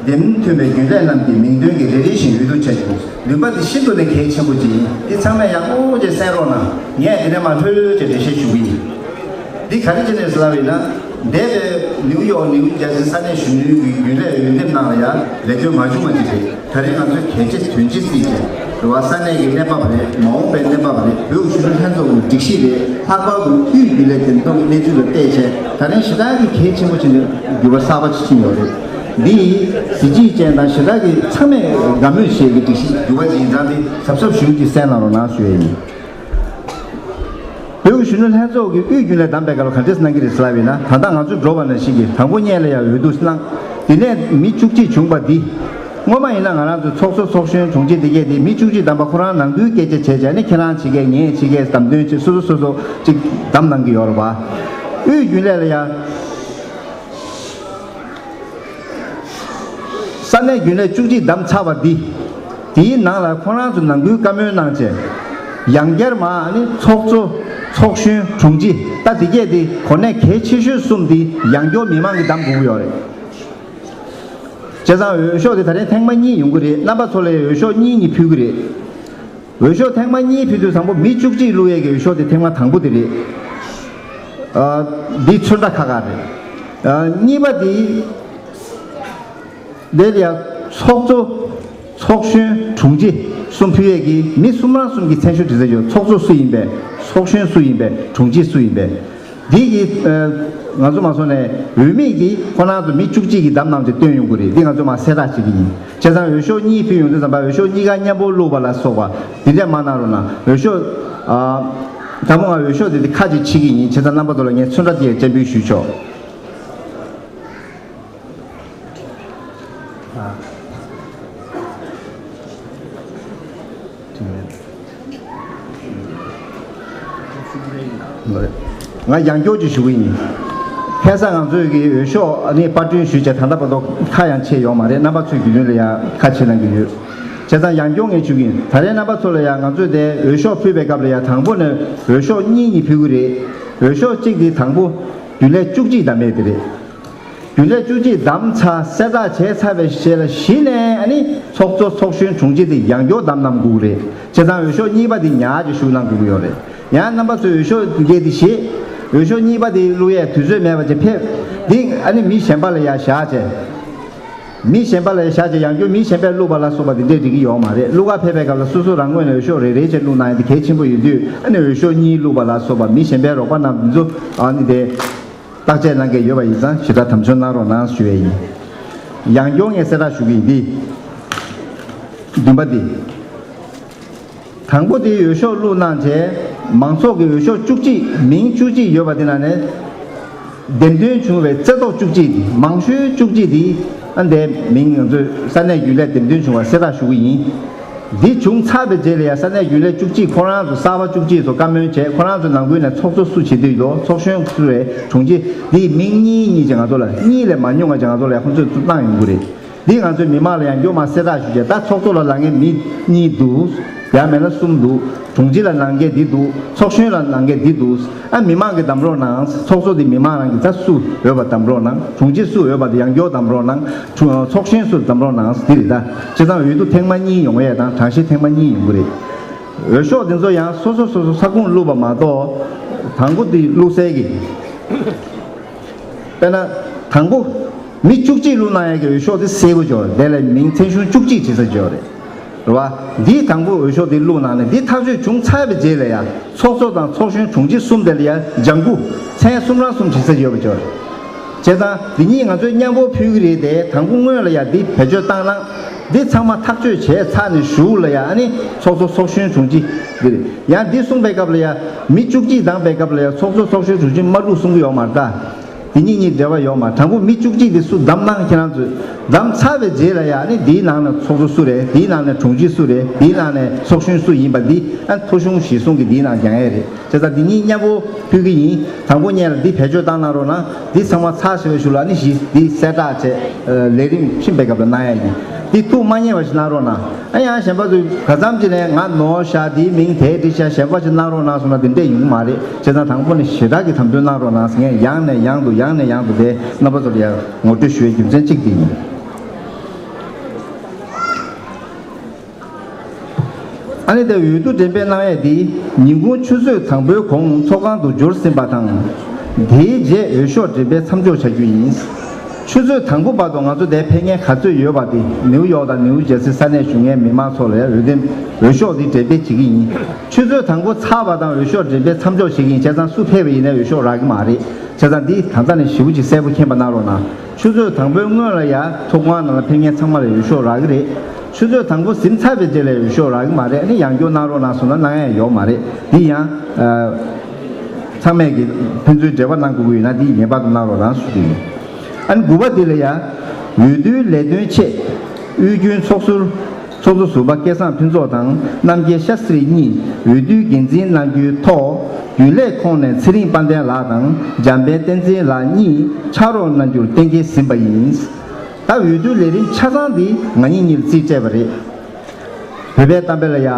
འདེམས་ཐོན་པའི་རྒྱུན་ལས་རྣམས་ཀྱི་མིང་ཐོན་གྱིས་རེ་རེ་བཞིན་འོས་བསྡུ་བྱ་རྒྱུ། བདུན་པ་འདི་ཤིན་ཏུ་ནས་གལ་ཆེན་པོ་ཅིག་ཡིན། འདི་ཚང་མས་ཡག་པོ་ཅིག་གསན་རོགས་གནང་། ངས་འདི་ནས་མར་ལྷོད་ལྷོད་ཅིག་འགྲེལ་བཤད་ཞུ་གི་ཡིན། འདི་ག་རེ་བྱས་ནས་ཟེར་ལབ་ཡིན་ན། འདས་པའི་ནིའུ་ཡོག་ནིའུ་ཇར་སི་ས་གནས་གཞོན་ནུའི་རྒྱུན་ལས་འོས་འདེམས་ནང་ལ་ཡང་ལས་དོན་མ་བྱུང་བ་ཅིག་རེད། ད་རེས་ང་ཚོས་གལ་ཆེ་དོན་ཆེ་བརྩིས་བྱས། རེད་བ། ས་གནས་ཀྱི་གནས་བབ་རེད། མ་འོངས་པའི་གནས་བབ་རེད། བོད་གཞོན་ནུ་ལྷན་ཚོགས་ཀྱི་སྒྲིག་གཞི་རེད། ལྷག་པར་དུ་དབུས་རྒྱུན་ལས་འདེམས་ཐོན་གྱི་གནས་ཚུལ་ལ་བལྟས་བྱས། ད་རེས་ཞེ་དྲག་གི་གལ་ཆེན་པོ་བྱས་ནས་འགྱུར་བ་གསར་པ་ཞིག་ཕྱིན་ཡོད་རེད། འདི་གཟི་བརྗིད་ཅན་དང་ཞེ་དྲག་གི་ཚང་མས་དགའ་མོས་བྱེད་ཀྱི་སྒྲིག་གཞི་འགྱུར་བ་ཅིག་ཡིན་ཙང་། འདི་གཟབ་གཟབ་ཞུ་གི་གསན་གནང་རོགས་གནང་ཞུ་ཡས་ཡིན། བོད་ཀྱི་གཞོན་ནུ་ལྷན་ཚོགས་ཀྱིས་དབུས་རྒྱུན་ལས་བདམས་པའི་སྐབས་ལ་ག་འདྲས་གནང་གི་རེད་ཟེར་ལབ་ཡིན་ན། ད་ལྟ་ང་ཚོས་འགྲོ་བ་ནང་བཞིན་གྱི་དང་པོ་སྔོན་ལ་ཡང་འོས་བསྡུ་གནང་། དེ་ནས་མི་བཅུ་གཅིག་བྱུང་བ་འདི། སྔོན་མ་ཡིན་ན་ང་རང་ཚོ་ཚོགས་གཙོ་ཚོགས་གཞོན་དྲུང་ཆེ་དེ་གས་དེ་མི་བཅུ་གཅིག་བདམས་པ་ཁོ་རང་ནང་ཁུལ་སྐད་ཆ་བྱས་བྱས་ནས་ཁྱེད་རང་ཕྱི་རྒྱལ་ངས་ཕྱི་རྒྱལ་བདམས་ཐོན་བྱས་སོ་སོ་སོ་སོ་ཅིག་བདམས་གནང་གི་ཡོད་རེད་པ། དབུས་རྒྱུན་ལས་ལ་ཡ། ས་གནས་རྒྱུན་ལས་བཅུ་གཅིག་བདམས་ཚར་བ་འདི། དེའི་ནང་ལ་ཁོ་རང་ཚོ་ནང་ཁུལ་བཀའ་མོལ་གནང་བྱས། ཡང་བསྐྱར་མ་ནི་ཚོགས་གཙོ་ཚོགས་གཞོན་དྲུང་ཆེ་ད་དེ་གས་དེ་གོ་གནས་གལ་ཆེ་ཤོས་གསུམ་འདི་ཡང་སྐྱོར་མི་མང་གིས་བདམས་དགོས་ཀྱི་ཡོད་རེད། བྱས་ཙང་འོས་ཤོག་དེ་ད་རེས་ཐེངས་མ་གཉིས་ཡོང་གི་རེད། རྣམ་པ་ཚོ་ལ་འོས་ཤོག་གཉིས་གཉིས་ཕུལ་གི་རེད། འོས་ཤོག་ཐེངས་མ་གཉིས་ཕུལ་དུས་དང་པོ་མི་བཅུ་གཅིག་བླུག་ཡས་ཀྱི་འོས་ཤོག་དེ་ཐེངས་མ་དང་པོ་དེ་རེད། ཨ། འདི་ཚོན་ཁྲ་ཁ་ཁ་རེད། ཨ། གཉིས་པ་དེ། དེ་ལ་ཡང་ཚོགས་གཙོ། ཚོགས་གཞོན་དྲུང་ཆེ་གསུམ་ཕུལ་ཡས་ཀྱི་མི་གསུམ་རང་གསུམ་གྱི་མཚན་ཞུ་བྲིས་ས་ཡོད། ཚོགས་གཙོ་སུ་ཡིན་པས། ཚོགས་གཞོན་སུ་ཡིན་པས། དྲུང་ཆེ་སུ་ཡིན་པས། འདི་གི་ཨ། ང་ཚོ་མ་སོང་ནས་འོས་མི་གི་ཁོ་རང་ཚོ་མི་བཅུ་གཅིག་གིས་བདམས་གནང་བྱས་བཏོན་ཡོང་གི་རེད། འདི་ང་ཚོ་མ་གསལ་བསྒྲགས་བྱེད་ཀྱི་ཡིན། བྱས་ཙང་འོས་ཤོག་གཉིས་ཕུལ་ཡོང་དུས་ཙམ་པ་འོས་ཤོག་གཉིས་ཀ་མཉམ་པོ་བླུགས་པ་ལ་སོགས་པ་འདི་འདྲས་མ་གནང་རོགས་གནང་། འོས་ཤོག་ཨ། དང་པོ་ང་འོས་ཤོག་དེ་དེ་ཁ་ཅིག་ཕྱེ་གི་ཡིན། བྱས་ཙང་རྣམ་པ་ཚོ་ལ་ངས་ཚོན་ཁྲ་དེ་ཡང་སྤྱན་འབུལ་ཞུས་ཆོག་ཨ། ང་ཡང་སྐྱོར་ཅིག་ཞུ་གི་ཡིན། ཁ་སང་ང་ཚོས་ཀྱི་འོས་ཤོག་ནི་པར་སྐྲུན་ཞུས་བྱས་ད་ལྟ་བར་དུ་ཁ་ཡང་ཕྱེ་ཡོད་མ་རེད། རྣམ་པ་ཚོས་རྒྱུས་ལོན་ལ་ཡང་ཁ་ཕྱེ་གནང་གི་ཡོད། བྱས་ཙང་ཡང་སྐྱོར་ངས་ཞུ་གི་ཡིན། ད་རེས་རྣམ་པ་ཚོ་ལ་ཡང་ང་ཚོས་དེ་འོས་ཤོག་ཕུལ་བའི་སྐབས་ལ་ཡང་དང་པོ་ནས་འོས་ཤོག་གཉིས་གཉིས་ཕུལ་གི་རེད། འོས་ཤོག་གཅིག་དེ་དང་པོ་རྒྱུན་ལས་བཅུ་གཅིག་བདམས་ཡས་དེ་རེད། རྒྱུན་ལས་བཅུ་གཅིག་བདམས་ཚར་གསལ་བསྒྲགས་བྱས་ཚར་བའི་རྗེས་ལ་གཞི་ནས་ཨ་ནི་ཚོགས་གཙོ་ཚོགས་གཞོན་དྲུང་ཆེ་དེ་ཡང་སྐྱོར་བདམས་གནང་དགོས་རེད། བྱས་ཙང་འོས་ཤོག་གཉིས་པ་དེ་ཉག་ཅིག་ཞུགས་གནང་དགོས་ཀྱི་ཡོད་རེད། ཡང་རྣམ་པ་ཚོས་འོས་ཤོག་འགེལ་ཏེ་བཞེས། འོས་ཤོག་གཉིས་པ་དེ་བླུག་ཡས་དུས་ཚོད་མེད་པ་བྱས་ཕེབས། འདི་ཨ་ནི་མི་གཞན་པ་ལ་ཡར་བཞག་བྱས། མི་གཞན་པ་ལ་ཡར་བཞག་བྱས་ཡང་སྐྱོར་མི་གཞན་པས་བླུགས་པ་ལ་སོགས་པ་འདི་འདྲས་འགྲིག་གི་ཡོད་མ་རེད། བླུག་ག་ཕེབས་པའི་སྐབས་ལ་སོ་སོ་རང་ངོས་ནས་འོས་ཤོག་རེ་རེ་བྱས་བླུགས་གནང་ཡས་དེ་གལ་ཆེན་པོ་ཡིན་དུས་ཨ་ནི་འོས་ཤོག་གཉིས་བླུགས་པ་ལ་སོགས་པ་མི་གཞན་པའི་རོགས་པ་གནང་འདི་ཚོ་ཨ་ནི་དེ། བརྟག་དཔྱད་གནང་གི་ཡོད་པ་ཡིན་ཙང་ཞེ་དྲག་དམ་ཚོན་གནང་རོགས་གནང་ཞུ་ཡས་ཡིན། ཡང་སྐྱོར་ངས་གསལ་བསྒྲགས་ཞུ་གི་ཡིན་འདི། བདུན་པ་འདི། དང་པོ་འདི་འོས་ཤོག་བླུགས་གནང་བྱས་མང་ཚོགས་ཀྱི་འོས་ཤོག་བཅུ་གཅིག་མིང་བཅུ་གཅིག་ཡོད་པ་འདི་ནང་ནས། འདེམས་ཐོན་བྱུང་བའི་རྩ་ཐོག་བཅུ་གཅིག་འདི་མང་ཤོས་བཅུ་གཅིག་འདི་ཨ་འདས་མིང་ང་ཚོས་ས་གནས་རྒྱུན་ལས་འདེམས་ཐོན་བྱུང་བ་གསལ་བསྒྲགས་ཞུ་གི་ཡིན། འདི་བྱུང་ཚར་བའི་རྗེས་ལ་ཡང་ས་གནས་རྒྱུན་ལས་བཅུ་གཅིག་ཁོ་རང་ཚོ་གསར་པ་བཅུ་གཅིག་ཚོ་བཀའ་མོལ་བྱས་ཁོ་རང་ཚོ་ནང་ཁུལ་ནས་ཚོགས་གཙོ་སུ་བྱེད་འདོད་ཡོད། ཚོགས་གཞོན་སུ་རེད། དྲུང་ཆེ་འདི་མིང་གཉིས་གཉིས་ཀྱི་ང་ཚོ་ལ་གཉིས་ལས་མ་ཉུང་བ་ཅིག་ང་ཚོ་ལ་ཡང་ཁོང་ཚོས་བཙུགས་གནང་ཡོང་གི་རེད། འདི་ང་ཚོས་མི་མང་ལ་ཡང་སྐྱོར་མ་གསལ་བསྒྲགས་ཞུ་བྱས་ད་ཚོགས་གཙོ་ལ་ལངས་མཁན་མི་གཉིས་འདུག་ཡང་མེད་ན་གསུམ་འདུག་དྲུང་ཆེ་ལ་ལངས་མཁན་འདི་འདུག་ཚོགས་གཞོན་ལ་ལངས་མཁན་འདི་འདུག་ཨ་མི་མང་གིས་བདམས་རོགས་གནང་། ཚོགས་གཙོ་འདི་མི་མང་རང་གིས་ད་སུ་འོས་པ་བདམས་རོགས་གནང་། དྲུང་ཆེ་སུ་འོས་པ་དེ་ཡང་སྐྱོར་བདམས་རོགས་གནང་། ཚོགས་གཞོན་སུ་བདམས་རོགས་གནང་། འདི་རེད་ད། བྱས་ཙང་འོས་བསྡུ་ཐེངས་མ་གཉིས་ཡོང་ཡས་དང་གྲངས་བཤེར་ཐེངས་མ་གཉིས་ཡོང་གི་རེད། འོས་ཤོག་འདི་ཚོ་ཡང་སོ་སོ་སོ་སོ་ས་ཁོངས་བླུགས་པ་མ་གཏོགས། དང་པོ་འདི་བླུགས་སའི་གི། དཔེར་ན། དང་པོ། མི་བཅུ་གཅིག་བླུགས་གནང་ཡས་ཀྱི་འོས་ཤོག་དེ་གསལ་པོ་ཅིག་ཡོད་རེད། དེ་ལ་མིང་མཚན་གཞུང་བཅུ་གཅིག་བྲིས་ས་ཅིག་ཡོད་རེད། རེད་བ། འདིའི་དང་པོ་འོས་ཤོག་དེ་བླུགས་གནང་ནས་འདི་ཐག་གཅོད་བྱུང་ཚར་བའི་རྗེས་ལ་ཡང་ཚོགས་གཙོ་དང་ཚོགས་གཞོན་དྲུང་ཆེ་གསུམ་དེ་ལ་ཡང་ལྗང་གུ་མཚན་གསུམ་རང་གསུམ་བྲིས་ས་ཅིག་ཡོད་པ་ཅིག་ཡོད་རེད། བྱས་ཙང་འདི་གཉིས་ང་ཚོས་མཉམ་པོ་ཕུལ་གི་རེད་དེ་དང་པོ་སྔོན་ལ་ཡང་འདི་བེད་སྤྱོད་བཏང་གནང་། འདི་ཚང་མ་ཐག་གཅོད་བྱས་ཚར་ནས་གཞུག་ལ་ཡང་ཨ་ནི་ཚོགས་གཙོ་ཚོགས་གཞོན་དྲུང་ཆེ་འདི་རེད། ཡང་འདི་གསུངས་པའི་སྐབས་ལ་ཡང་མི་བཅུ་གཅིག་བདམས་པའི་སྐབས་ལ་ཡང་ཚོགས་གཙོ་ཚོགས་གཞོན་དྲུང་ཆེ་མ་བླུགས་གསུང་གི་ཡོད་མ་རེད་ད། དེ་གཉིས་གཉིས་འབྲེལ་བ་ཡོད་མ། དང་པོ་མི་བཅུ་གཅིག་དེ་སུ་བདམས་གནང་ཁྱེད་རང་ཚོས་བདམས་ཚར་བའི་རྗེས་ལ་ཡང་ནི་དེའི་ནང་ནས་ཚོགས་གཙོ་སུ་རེད། དེའི་ནང་ནས་དྲུང་ཆེ་སུ་རེད། དེའི་ནང་ནས་ཚོགས་གཞོན་སུ་ཡིན་པ་འདི་ཨ་ཐོ་གཞུང་གཞིར་བཟུང་གི་དེའི་ནང་རྒྱག་ཡས་རེད། བྱས་ཙང་འདི་གཉིས་མཉམ་པོ་ཕུལ་གི་ཡིན། དང་པོ་སྔོན་ལ་འདི་བེད་སྤྱོད་བཏང་གནང་རོགས་གནང་། འདི་ཚང་མ་ཚར་ཞེས་པའི་གཞུག་ལ་ནི་གཞི་འདི་གསལ་བསྒྲགས་བྱས་ལས་རིམ་ཕྱིན་པའི་སྐབས་ལ་གནང་ཡས་ཡིན། འདི་ཐུགས་མ་མཉེས་པ་ཞིག་གནང་རོགས་གནང་། ཨ་ཡང་གཞན་པ་ཚོས་ག་ཙམ་ཅིག་ནས་ང་ནོར་བཞག་འདིའི་མིང་དེ་འབྲི་བཞག་གཞན་པ་ཅིག་གནང་རོགས་གནང་གསུངས་ན་དེ་འདྲས་ཡོང་གི་མ་རེད། བྱས་ཙང་དང་པོ་ནས་ཞེ་དྲག་གི་དམ་དོན་གནང་རོགས་གནང་ཟེར་ངས་ཡང་ནས་ཡང་དུ་ཡང་ནས་ཡང་དུ་དེ་རྣམ་པ་ཚོ་ལ་ཡང་ངོ་སྤྲོད་ཞུ་བའི་རྒྱུ་མཚན་གཅིག་དེ་ཡིན། ཨ་ནི་དེ་འོས་བསྡུ་འགྲེམས་སྤེལ་གནང་ཡས་འདི་ཉིན་གུང་ཆུ་ཚོད་དང་པོའི་གོང་ཚོགས་ཁང་དུ་འབྱོར་ཟིན་པ་དང་། དེའི་རྗེས་འོས་ཤོག་འགྲེམས་སྤེལ་མཚམས་འཇོག་བྱ་རྒྱུ་ཡིན། ཆུ་ཚོད་དང་པོ་བར་དུ་ང་ཚོ་དེར་ཕེབས་མཁན་ག་ཚོད་ཡོད་པ་དེ་ནིའུ་ཡོག་དང་ནིའུ་ཇར་སི་ས་གནས་བཞུགས་མཁན་མི་མང་ཚོ་ལ་འོས་འདེམས་འོས་ཤོག་འདི་འགྲེམས་སྤེལ་བྱེད་ཀྱི་ཡིན། ཆུ་ཚོད་དང་པོ་ཚར་བ་དང་འོས་ཤོག་འགྲེམས་སྤེལ་མཚམས་འཇོག་བྱེད་ཀྱི་ཡིན། བྱས་ཙང་སུ་ཕེབས་པ་ཡིན་ནའི་འོས་ཤོག་རག་གི་མ་རེད། བྱས་ཙང་འདི་ད་ལྟ་ནས་ཞེ་པོ་ཅིག་གསལ་པོ་མཁྱེན་པ་གནང་རོགས་གནང་། ཆུ་ཚོད་དང་པོའི་སྔོན་ལ་ཡ་ཚོགས་ཁང་ནང་ལ་ཕེབས་མཁན་ཚང་མ་ལ་འོས་ཤོག་རག་གི་རེད། ཆུ་ཚོད་དང་པོ་ཟིན་ཚར་བའི་རྗེས་ལ་འོས་ཤོག་རག་གི་མ་རེད། ཨ་ནི་ཡང་བསྐྱར་གནང་རོགས་གནང་གསུངས་ན་གནང་ཡ་ཡོད་མ་རེད། འདི་ཡང་ཚང་མས་ཀྱི་ཕན་ཚུན་འབྲེལ་བ་གནང་དགོས་ཀྱི་ཡོད་ན་འདི་ངེས་པར་དུ་གནང་རོགས་གནང་ཞུ་གི་ཡིན། ཨ་ནི་དགུ་པ་འདི་ལ་ཡ་འོས་བསྡུའི་ལས་དོན་ཆེད་ དབུས་རྒྱུན་ཚོགས་ཟུར་ཚོགས་གཙོ་ཟུར་པ་སྐལ་བཟང་ཕུན་ཚོགས་དང་རྣམ་རྒྱལ་ཤཱསྟྲི་གཉིས་འོས་བསྡུའི་འགན་འཛིན་གནང་རྒྱུའི་ཐོག་རྒྱུན་ལས་ཁོངས་ནས་ཚེ་རིང་དཔལ་ལྡན་ལགས་དང་འཇམ་དཔལ་བསྟན་འཛིན་ལགས་གཉིས་ཕྱག་རོགས་གནང་རྒྱུར་གཏན་འཁེལ་ཟིན་པ་ཡིན། ད་འོས་བསྡུ་ལས་རིམ་ཆ་ཚང་འདི་ང་གཉིས་གཉིས་ལ་རྩིས་སྤྲད་པ་རེད། བོད་པའི་གཏམ་དཔེ་ལ་ཡ།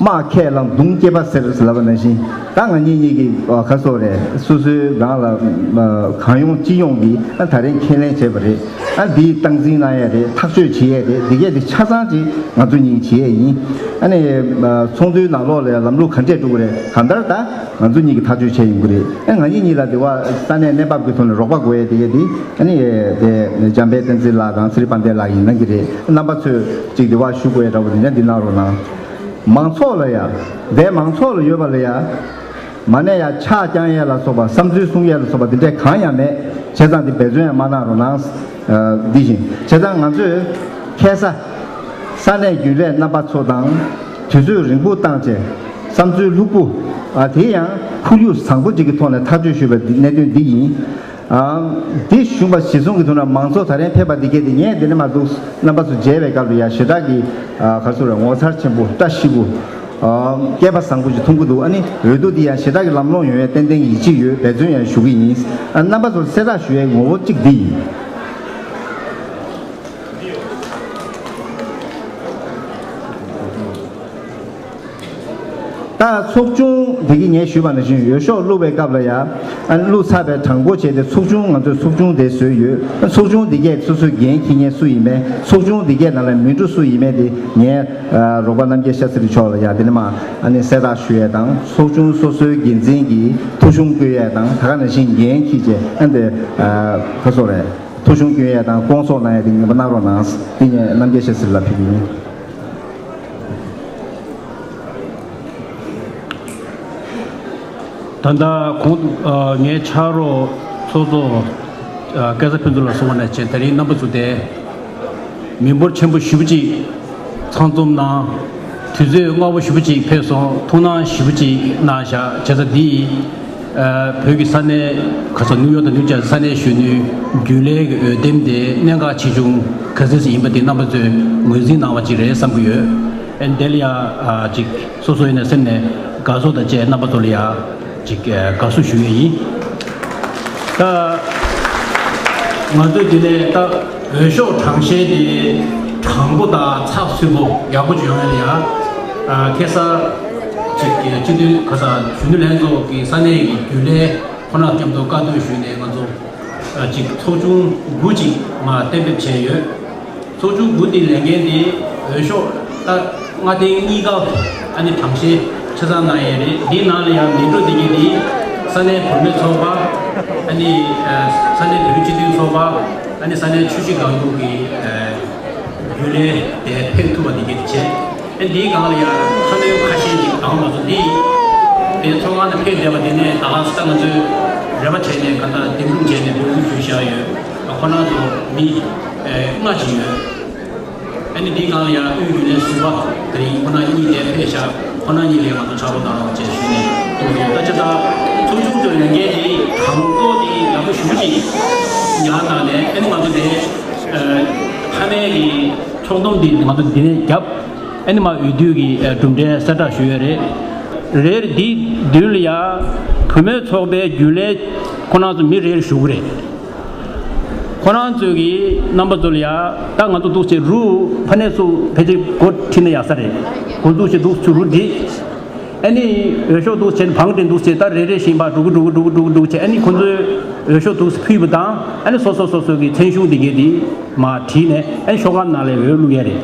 དམག་ཁས་བླངས་མདུང་སྐྱེས་པ་ཟེར་ལབ་པ་ནང་བཞིན། ད་ང་གཉིས་གཉིས་ཀྱིས་ཨ་ག་སོགས་རེད། སོ་སོའི་སྒང་ལ་ཨ་གང་ཡོང་ཅི་ཡོང་གིས་ཨ་ད་རེས་ཁས་ལེན་བྱས་པ་རེད། ཨ་འདིའི་སྟངས་འཛིན་གནང་ཡ་རེད། ཐག་གཅོད་བྱེད་ཡ་རེད། འདི་གས་འདི་ཆ་ཚང་ཅིག་ང་ཚོ་གཉིས་ཀྱིས་བྱེད་ཡ་ཡིན། ཨ་ནི་ཨ་ཚོགས་འདུའི་ནང་ལོགས་ལ་ལམ་ལུགས་ག་འདྲས་འགྲོ་གི་རེད། གང་ལྟར་ད་ང་ཚོ་གཉིས་ཀྱིས་ཐག་གཅོད་བྱས་ཡོང་གི་རེད། ཨ་ང་གཉིས་གཉིས་ལ་འདི་བ་ས་གནས་གནས་བབ་ཀྱི་ཐོག་ནས་རོགས་པ་དགོས་ཡ་དེ་གས་འདི་ཨ་ནི་དེ་འཇམ་དཔལ་བསྟན་འཛིན་ལགས་དང་ཚེ་རིང་དཔལ་ལྡན་ལགས་ཡིན་གནང་གི་རེད། རྣམ་པ་ཚོས་ཅིག་འདི་བ་ཞུ་དགོས་ཡ་འདྲ་བོ་དེ་འདྲ་འདི་གནང་རོགས་གནང་། མང་ཚོགས་ལ་ཡ། འདས་མང་ཚོགས་ལ་ཡོད་པ་ལ་ཡ། མ་ཎི་ཡ་ཕྱག་བརྐྱང་ཡས་ལ་སོགས་པ་བསམ་ཚུལ་གསུང་ཡས་ལ་སོགས་པ་འདི་འདྲས་གང་ཡང་མེད། བྱས་ཙང་འདི་འབད་བརྩོན་ཡང་མ་གནང་རོགས་གནང་། ཨ་འདི་བཞིན་བྱས་ཙང་ང་ཚོས་ཁ་སང་ས་གནས་རྒྱུན་ལས་རྣམ་པ་ཚོ་དང་དུས་ཚོད་རིང་པོ་བཏང་བྱས་བསམ་ཚུལ་ལྷུག་པོ་ཨ་དེ་ཡང་ཁོར་ཡུག་བཟང་པོ་ཅིག་གི་ཐོག་ནས་ཐག་གཅོད་ཞུས་པ་འདི་གནད་དོན་འདི་ཡིན། ཨ་འདི་གཞུང་པ་གཞི་བཟུང་གི་ཐོག་ནས་མང་ཚོགས་ད་རེས་ཕེབས་པ་འདི་གས་དེ་ངས་འདི་ནས་མ་འདུག་རྣམ་པ་ཚོ་མཇལ་བའི་སྐབས་ལ་ཡ་ཞེ་དྲག་གི་ཨ་ག་ཚོད་རེད། ངོ་མཚར་ཆེན་པོ་བཀྲ་ཤིས་པོ་ཨ་སྐལ་པ་བཟང་པོ་ཞིག་མཐོང་གི་འདུག་ཨ་ནི་འོས་བསྡུ་འདི་ཡང་ཞེ་དྲག་གི་ལམ་ལྷོང་ཡོང་བའི་ཏན་ཏན་ཡིད་ཆེས་ཡོད། འབད་བརྩོན་ཡང་ཞུ་གི་ཡིན། ཨ་རྣམ་པ་ཚོར་གསལ་བསྒྲགས་ཞུ་བའི་ངོ་བོ་གཅིག་འདི་ཡིན། ད་ཚོགས་ཆུང་དེ་གི་ངས་ཞུས་པ་ནང་བཞིན་འོས་ཤོག་བླུགས་པའི་སྐབས་ལ་ཡ། ཨ་བླུགས་ཚར་བའི་དྲང་པོ་བྱས་ཏེ་ཚོགས་ཆུང་ང་ཚོས་ཚོགས་ཆུང་དེ་བཟོས་ཡོད། ཚོགས་ཆུང་འདི་གས་སོ་སོའི་འགན་འཁྱེར་མཁན་སུ་ཡིན་མིན། ཚོགས་ཆུང་འདི་གས་ནང་ལ་མི་འགྲོ་སུ་ཡིན་མིན་དེ་ངས་ཨ་རོགས་པ་རྣམ་རྒྱལ་ཤཱསྟྲི་མཆོག་ལ་ཡ་དེ་ནས་མ་ཨ་ནི་གསལ་བསྒྲགས་ཞུ་ཡས་དང་ཚོགས་ཆུང་སོ་སོའི་འགན་འཛིན་གྱིས་ཐོ་གཞུང་བསྐྱོན་ཡས་དང་ད་ག་ནང་བཞིན་འགན་འཁྱེར་བྱས་ཨ་འདི་ཨ་ཁ་སོ་རེད། ཐོ་གཞུང་བསྐྱོན་ཡས་དང་སྐོང་ཚོགས་གནང་ཡས་དེ་ངེས་པ་གནང་རོགས་གནང་། དེ་ངས་རྣམ་རྒྱལ་ཤཱསྟྲི་ལ་ཕུལ་གྱི་ཡིན། ད་ལྟ་གོང་དུ་ཨ་ངའི་ཕྱག་རོགས་ཚོགས་གཙོ་ཨ་སྐལ་བཟང་ཕུན་ཚོགས་ལགས་གསུངས་པ་ནང་བཞིན་ད་རིང་རྣམ་པ་ཚོ་དེ་མི་འབོར་ཆེན་པོ་ཞེ་པོ་ཅིག་ཚང་འཛོམས་གནང་། དུས་ཚོད་སྔ་པོ་ཞེ་པོ་ཅིག་ཕེབས་སོང་། ཐུགས་སྣང་ཞེ་པོ་ཅིག་གནང་བཞག་བྱས་ཙང་འདི་ཨ་བོད་ཀྱི་ས་གནས་ཁ་ས་ནིའུ་ཡོག་དང་ནིའུ་ཇར་སི་ས་གནས་གཞོན་ནུའི་རྒྱུན་ལས་ཀྱི་འོས་འདེམས་དེ་གནད་འགག་ཆེ་ཆུང་ག་ཚོད་ཅིག་ཡིན་པ་དེ་རྣམ་པ་ཚོས་ངོས་འཛིན་གནང་བ་ཅིག་རེད་བསམ་གྱི་ཡོད། ཨ་ནི་དེ་ལ་ཡ་ཨ་ཅིག་སོ་སོ་ཡིན་ན་སེམས་ནས་དགའ་ཚོར་དང་བཅས་རྣམ་པ་ཚོ་ལ་ཡ་ཅིག་ཨ་དགའ་བསུ་ཞུ་ཡས་ཡིན། ད་ང་ཚོས་དེ་ནས་ད་འོས་ཤོག་གྲངས་བཤེར་དེ་དྲང་པོ་དང་ཚགས་ཚུད་པོ་ཡག་པོ་ཅིག་ཡོང་ཡ་ལ་ཡ་ཨ་ཁ་སང་ཅིག་སྤྱི་འཐུས་ཁ་སང་གཞོན་ནུ་ལྷན་ཚོགས་ཀྱི་ས་གནས་ཀྱི་རྒྱུན་ལས་ཁོ་ན་མཉམ་དུ་བཀའ་བསྡུར་ཞུས་ནས་ང་ཚོ་ཅིག་ཚོགས་ཆུང་དགུ་ཅིག་མར་གཏན་འབེབས་བྱས་ཡོད། ཚོགས་ཆུང་དགུ་དེ་ལས་འགན་དེ་འོས་ཤོག་ད་ལྔ་ཐེངས་གཉིས་ཀ་ཨ་ནི་གྲངས་བཤེར་ཆ་ཚང་གནང་ཡས་རེད། འདིའི་ནང་ལ་ཡང་མི་འགྲོ་བསྡད་མཁན་དེ་ས་གནས་བུད་མེད་ཚོགས་པ། ཨ་ནི་ས་གནས་བོད་རིགས་སྤྱི་མཐུན་ཚོགས་པ། ཨ་ནི་ས་གནས་ཆུ་བཞི་སྒང་དྲུག་གི་རྒྱུན་ལས་དེ་ཕེབས་ཐུབ་པ་དེ་གས་བྱས། ཨ་འདིའི་སྒང་ལ་ཡང་ཁ་སྣོན་ཁ་ཤས་ཅིག་དང་མ་སོང་འདི་དེ་ཚོགས་ཁང་ནང་ཕེབས་བསྡད་པ་དེ་ནས་ད་ག་ས་ང་ཚོས་རེ་བ་བྱས་ནས་ག་ད་འདེམས་སྒྲུག་བྱས་ནས་འདེམས་སྒྲུག་ཞུས་བཞག་ཡོད། ཁོ་རང་ཚོ་མི་ལྔ་ཅིག་ཡོད། ཨ་ནི་འདིའི་སྒང་ལ་ཡང་དབུས་རྒྱུན་ལས་ཟུར་པ་དེ་རིང་ཁོ་ན་གཉིས་དེ་ཕེབས་བཞག་ཁོ་ན་གཉིས་ལས་ང་ཚོ་ཕྱག་རོགས་གནང་རོགས་ཅེས་ཞུས་ནས་གཏོང་གི་ཡོད། ད་ཆ་ད་ཚོགས་ཆུང་ཚོའི་ལས་འགན་དེ་དང་པོ་དེ་ཡག་པོ་ཞེ་པོ་ཅིག་ཉར་བཏང་ནས། ཨ་ནི་ང་ཚོ་དེ་མཐའ་མའི་གི་ཚོགས་འདུ་འདི་ང་ཚོ་འདི་ནས་བརྒྱབ། ཨ་ནི་མ་འོས་བསྡུ་གི་གྲུབ་འབྲས་གསལ་བསྒྲགས་ཞུ་ཡས་རེད། རེད། འདི་མདུན་ལ་ཡ་བུད་མེད་ཚོགས་པའི་རྒྱུན་ལས་ཁོ་རང་ཚོ་མི་རེ་རེ་བཞུགས་གི་རེད། ཁོ་རང་ཚོས་ཀྱི་རྣམ་པ་ཚོ་ལ་ཡ་ད་ང་ཚོ་འདུག་ཅེས་རུ་ཕ་ནས་ཚུར་ཕལ་ཆེར་འགོ་ཁྲིད་ན་ཡག་ས་རེད། འགོ་འཛུགས་བྱས་འདུག་ཚུར་རུ་འགྲིག་ཨ་ནི་འོས་ཤོག་འདུག་བྱས་བང་སྒྲིག་འདུག་བྱས་ད་རེ་རེ་བཞིན་པ་འགྲོ་གི་འགྲོ་གི་འགྲོ་གི་འགྲོ་གི་འགྲོ་གི་བྱས། ཨ་ནི་ཁོ་ཚོས་འོས་ཤོག་འདུག་ཕུལ་བ་དང་། ཨ་ནི་སོ་སོ་སོ་སོ་གི་མཚན་གཞུང་འདི་གས་འདི་མ་བྲིས་ནས་ཨ་ནི་ཤོག་སྒམ་ནང་ལ་འོས་བླུག་ཡས་རེད།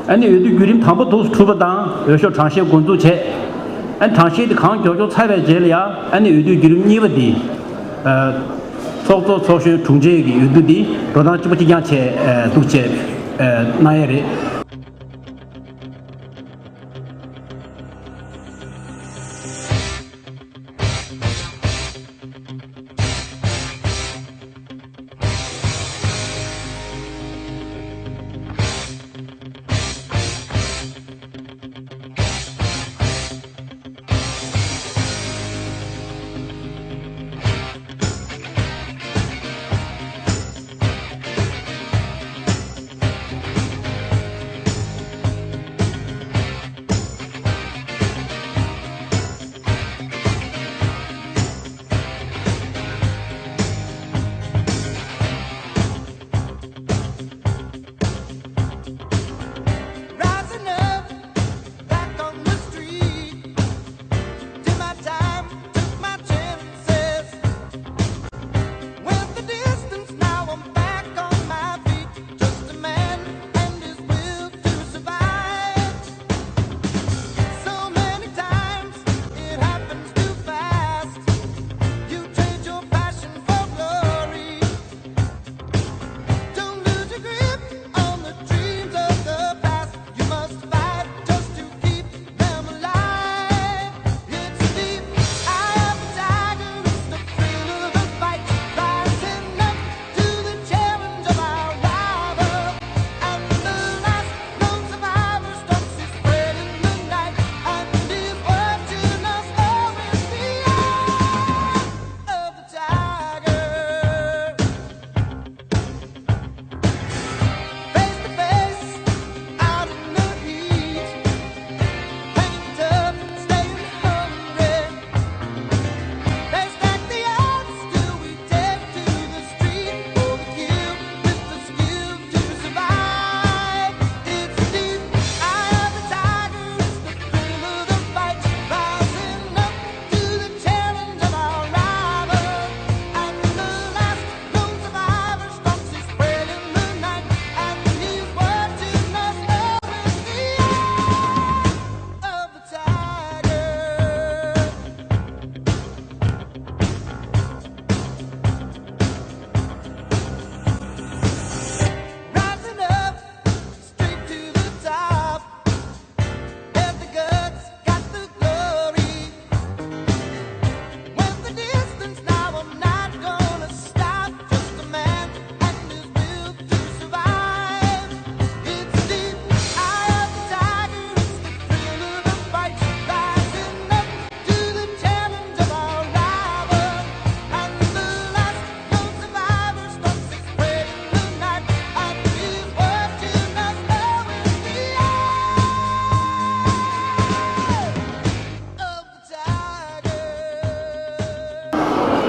ཨ་ནི་འོས་བསྡུ་བརྒྱུད་རིམ་དང་པོ་འདུག་གྲུབ་པ་དང་འོས་ཤོག་གྲངས་བཤེར་འགོ་འཛུགས་བྱས། ཨ་ནི་གྲངས་བཤེར་འདི་གང་མགྱོགས་མགྱོགས་ཚར་བའི་རྗེས་ལ་ཡ་ཨ་ནི་འོས་བསྡུ་བརྒྱུད་རིམ་གཉིས་པ་འདི། ཨ། ཚོགས་གཙོ་ཚོགས་གཞོན་དྲུང་ཆེ་གི་འོས་བསྡུ་འདི་འགྲོ་སྟངས་གཅིག་པ་གཅིག་རྐྱང་བྱས་ཨ་འདུག་བྱས་ཨ་གནང་ཡས་རེད།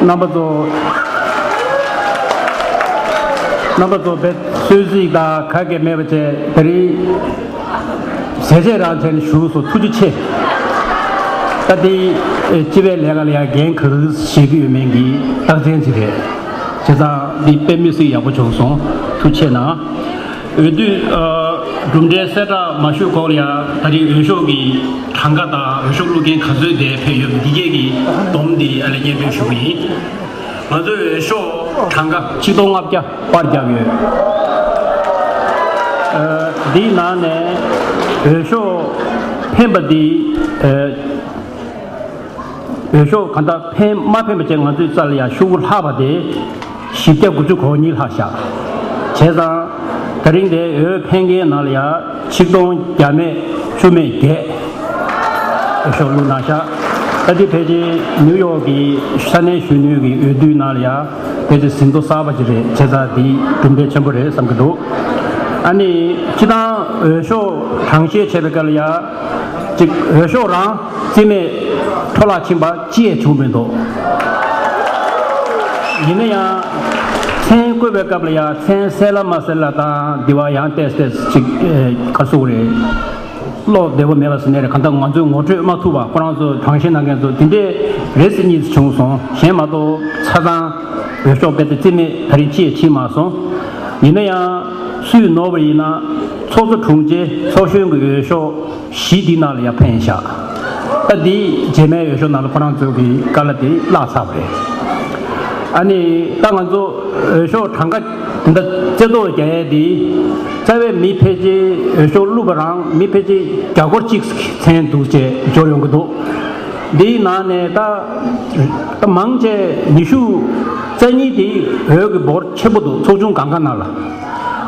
རྣམ་པ་ཚོ། རྣམ་པ་ཚོ་དཔེ་གསོལ་ཚིགས་དང་ག་གེ་མེད་པ་བྱས་དེ་རིང་ཟས་བཅད་རང་བྱས་ནས་བཞུགས་སོ། ཐུགས་རྗེ་ཆེ། ད་འདི་སྤྱི་པའི་ལས་ཀ་ལ་ཡང་འགན་ག་རེ་བཞེས་ཀྱི་ཡོད་མེད་ཀྱི་རྟགས་མཚན་ཅིག་རེད། བྱས་ཙང་འདི་དཔེ་མི་སྲིད་ཡག་པོ་བྱུང་སོང་། ཐུགས་རྗེ་ཆེ་གནང་། འོས་བསྡུ་གྲུབ་འབྲས་གསལ་བསྒྲགས་མ་ཞུས་གོང་ལ་ཡང་ད་རིང་འོས་ཤོག་གི་གྲངས་ཀ་དང་འོས་ཤོག་བླུག་མཁན་ག་ཚོད་དེ་ཕེབས་ཡོད་པ་འདི་གས་ཀྱི་སྡོམ་འདི་ཨ་ལས་སྙན་སྒྲོན་ཞུ་གི་ཡིན། ང་ཚོའི་འོས་ཤོག་གྲངས་ཀ་ཆིག་སྟོང་ལྔ་བརྒྱ་པར་བརྒྱབ་ཡོད། འདིའི་ནང་ནས་འོས་ཤོག་འཕེན་པ་འདི། འོས་ཤོག་གང་ལྟར་འཕེན་མ་འཕེན་པ་བཅས་ང་ཚོའི་རྩ་ལ་ཡང་ཤོག་གུ་ལྷག་པ་དེ་བཞི་བརྒྱ་དགུ་བཅུ་གོ་གཉིས་ལྷག་བཞག་བྱས་ཙང་ད་རིང་དེ་འོས་འཕེན་མཁན་ནང་ལ་ཡང་ཆིག་སྟོང་བརྒྱ་མེད་བཅུ་མེད་བརྒྱད་འོས་ཤོག་བླུགས་གནང་ཤག་ད་ལྟའི་ཕལ་ཆེར་ནིའུ་ཡོག་གི་ས་གནས་གཞོན་ནུའི་གི་འོས་བསྡུའི་ནང་ལ་ཡང་ཕལ་ཆེར་ཟིན་ཐོ་གསར་པ་ཅིག་རེད། བྱས་ཙང་འདི་གྲུབ་འབྲས་ཆེན་པོ་རེད་བསམ་གྱི་འདུག་ཨ་ནི་སྤྱི་བཏང་འོས་ཤོག་གྲངས་བཤེར་བྱས་པའི་སྐབས་ལ་ཡང་གཅིག་འོས་ཤོག་རང་རྩིས་མེད་འཕྲོ་བརླག་ཕྱིན་པ་ཅི་ཡང་བྱུང་མི་འདུག་ཡིན་ན་ཡང་མཚན་བཀོད་པའི་སྐབས་ལ་ཡང་མཚན་གསལ་ལ་མ་གསལ་ལ་དང་འདི་བ་ཡང་ཏེས་ཏེས་ཅིག་ཨེ་ག་སུ་རེད། བློ་བདེ་བོ་མེད་པ་ཟེར་ནས་རེད། གང་ལྟར་ང་ཚོས་ངོ་སྤྲོད་མ་ཐུབ་པ་ཁོ་རང་ཚོ་གྲངས་བཤེར་གནང་མཁན་ཚོ་དེ་འདྲས་རེ་ཟིན་གཉིས་བྱུང་སོང་། གཞན་མ་གཏོགས་ཆ་ཚང་འོས་ཤོག་དཔེ་དེ་རྩིས་མེད་ད་རིང་ཅི་ཡང་ཕྱིན་མ་སོང་། ཡིན་ན་ཡང་སུས་ནོར་བ་ཡིན་ན་ཚོགས་གཙོ་དྲུང་ཆེ་ཚོགས་གཞོན་གྱི་འོས་ཤོག་བཞི་འདི་ནང་ལ་ཡང་འཕེན་བཞག་ད་འདི་རྗེས་མའི་འོས་ཤོག་ནང་ལ་ཁོ་རང་ཚོ་གི་དཀའ་ལས་དེ་བརླག་ཚར་བ་རེད། ཨ་ནི་ད་ང་ཚོ་འོས་ཤོག་གྲངས་ཀ་འདི་འདྲ་རྩེ་བཏོག་རྒྱག་ཡས་འདི་རྩ་བའི་མི་ཕལ་ཆེར་འོས་ཤོག་བླུགས་པ་རང་མི་ཕལ་ཆེར་བརྒྱ་སྐོར་གཅིག་མཚན་འདུག་ཅེས་འབྱོར་ཡོང་གི་འདུག་འདིའི་ནང་ནས་ད་ད་མང་ཆེ་ཉི་ཤུ་རྩ་གཉིས་དེ་འོས་ཀྱི་འབོར་ཆེན་པོ་འདུག་ཚོགས་ཆུང་གང་ག་ནང་ལ།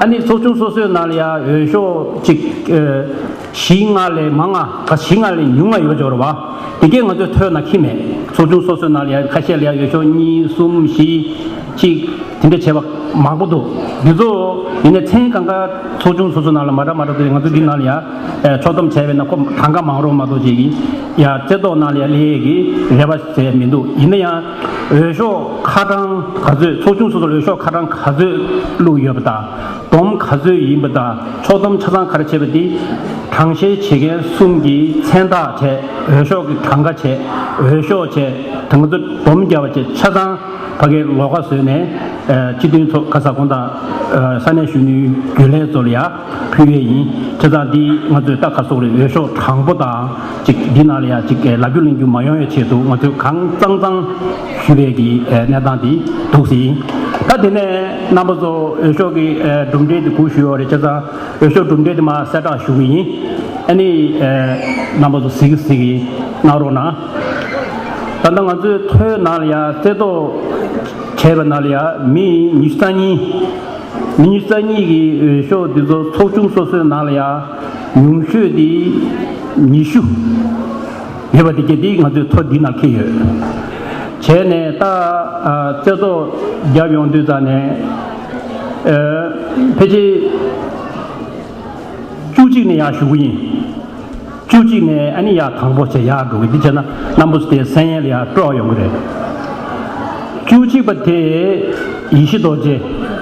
ཨ་ནི་ཚོགས་ཆུང་སོ་སོའི་ནང་ལ་ཡང་འོས་ཤོག་གཅིག་ཨ། བཞི་ལྔ་ལས་མང་ང་ག་བཞི་ལྔ་ལས་ཉུང་ང་ཡོད་འབྱོར་བ། དེ་གས་ང་ཚོའི་ཐོས་ན་ཁྱི་མེད། ཚོགས་ཆུང་སོ་སོའི་ནང་ལ་ཡང་ཁ་ཤས་ལ་ཡང་འོས་ཤོག་གཉིས་གསུམ་བཞི་གཅིག་དེ་འདྲ་བྱས་པ་མང་པོ་འདུག་འདི་ཚོ་ཡིན་ན་མཚན་གང་ག་ཚོགས་ཆུང་སོ་སོའི་ནང་ལ་མ་འདྲ་མ་འདྲ་འདུག་ང་ཚོ་འདི་ནང་ལ་ཡང་ཕྱོགས་བསྡོམས་བྱས་པས་ན་ཁོ་གང་ག་མང་རུང་མ་གཏོགས་ཅིག་གིས་ཡང་རྩེ་བཏོག་ནང་ལ་ཡང་སླེབས་ཡས་ཀྱི་རེ་བ་བྱས་མི་འདུག་ཡིན་ན་ཡང་འོས་ཤོག་ཁ་གྲངས་ག་ཚོད་ཚོགས་ཆུང་སོ་སོར་འོས་ཤོག་ཁ་གྲངས་ག་ཚོད་བླུགས་ཡོད་པ་དང་། སྡོམ་ག་ཚོད་ཡིན་པ་དང་ཕྱོགས་སྡོམ་ཆ་ཚང་ག་རེ་བྱས་པ་འདི་གྲངས་བཤེར་བྱེད་མཁན་གསུམ་གྱིས་མཚན་རྟགས་བྱས། འོས་ཤོག་གི་གྲངས་ཀ་བྱས། འོས་ཤོག་བྱས། དེ་ཚོ་སྡོམ་བརྒྱབ་པ་བཅས་ཆ་ཚང་ཕ་གིར་ལོགས་ཀ་བཟོས་ནས་སྤྱི་མཐུན་ཚོགས་ཁ་ས་ཁོང་དང་ས་གནས་གཞོན་ནུའི་རྒྱུན་ལས་ཚོ་ལ་ཡང་ཕུལ་ཡས་ཡིན། བྱས་ཙང་འདི་ང་ཚོས་ད་ག་སོག་རེད། འོས་ཤོག་དྲང་པོ་དང་ཅིག་འདི་ནང་ལ་ཡང་ཅིག་ལབ་རྒྱུ་གླེང་རྒྱུ་མ་ཡོང་ཡས་ཆེད་དུ་ང་ཚོས་གང་གཙང་གཙང་ཞུ་བའི་གི་གནས་སྟངས་འདི་འདུག་ཟིན། ད་དེ་ནས་རྣམ་པ་ཚོ་འོས་ཤོག་གི་གྲུབ་འབྲས་འདི་གུ་ཞུ་ཡོད་རེད། བྱས་ཙང་འོས་ཤོག་གྲུབ་འབྲས་འདི་མར་གསལ་བསྒྲགས་ཞུ་གི་ཡིན། ཨ་ནི་རྣམ་པ་ཚོ་གཟིགས་གཟིགས་གནང་རོགས་གནང་། ད་ལྟ་ང་ཚོའི་ཐོའི་ནང་ལ་ཡང་རྩེ་བཏོག་བྱས་པ་ནང་ལ་ཡང་མི་ཉི་ཤུ་རྩ་གཉིས། མི་ཉི་ཤུ་རྩ་གཉིས་ཀྱི་འོས་ཤོག་འདི་ཚོ་ཚོགས་ཆུང་སོ་སོའི་ནང་ལ་ཡང་ཉུང་ཤོས་དེ་ཉི་ཤུ་ཡོད་པ་དེ་གས་དེ་ང་ཚོའི་ཐོ་འདི་ནང་འཁེལ་ཡོད། བྱས་ནས་ད་རྩེ་བཏོག་བརྒྱབ་ཡོང་དུས་ཙང་ནས་ཕལ་ཆེར་བཅུ་གཅིག་ནས་ཡར་ཞུ་གི་ཡིན། བཅུ་གཅིག་ནས་ཨ་ནི་ཡར་དང་པོ་བྱས་ཡར་འགྲོ་གི། འདི་བྱས་ན་རྣམ་པ་ཚོ་དེ་གསན་ཡས་ལ་ཡར་སྤྲོ་བ་ཡོང་གི་རེད། བཅུ་གཅིག་པ་དེ་ཡེ་ཤེས་རྡོ་རྗེ།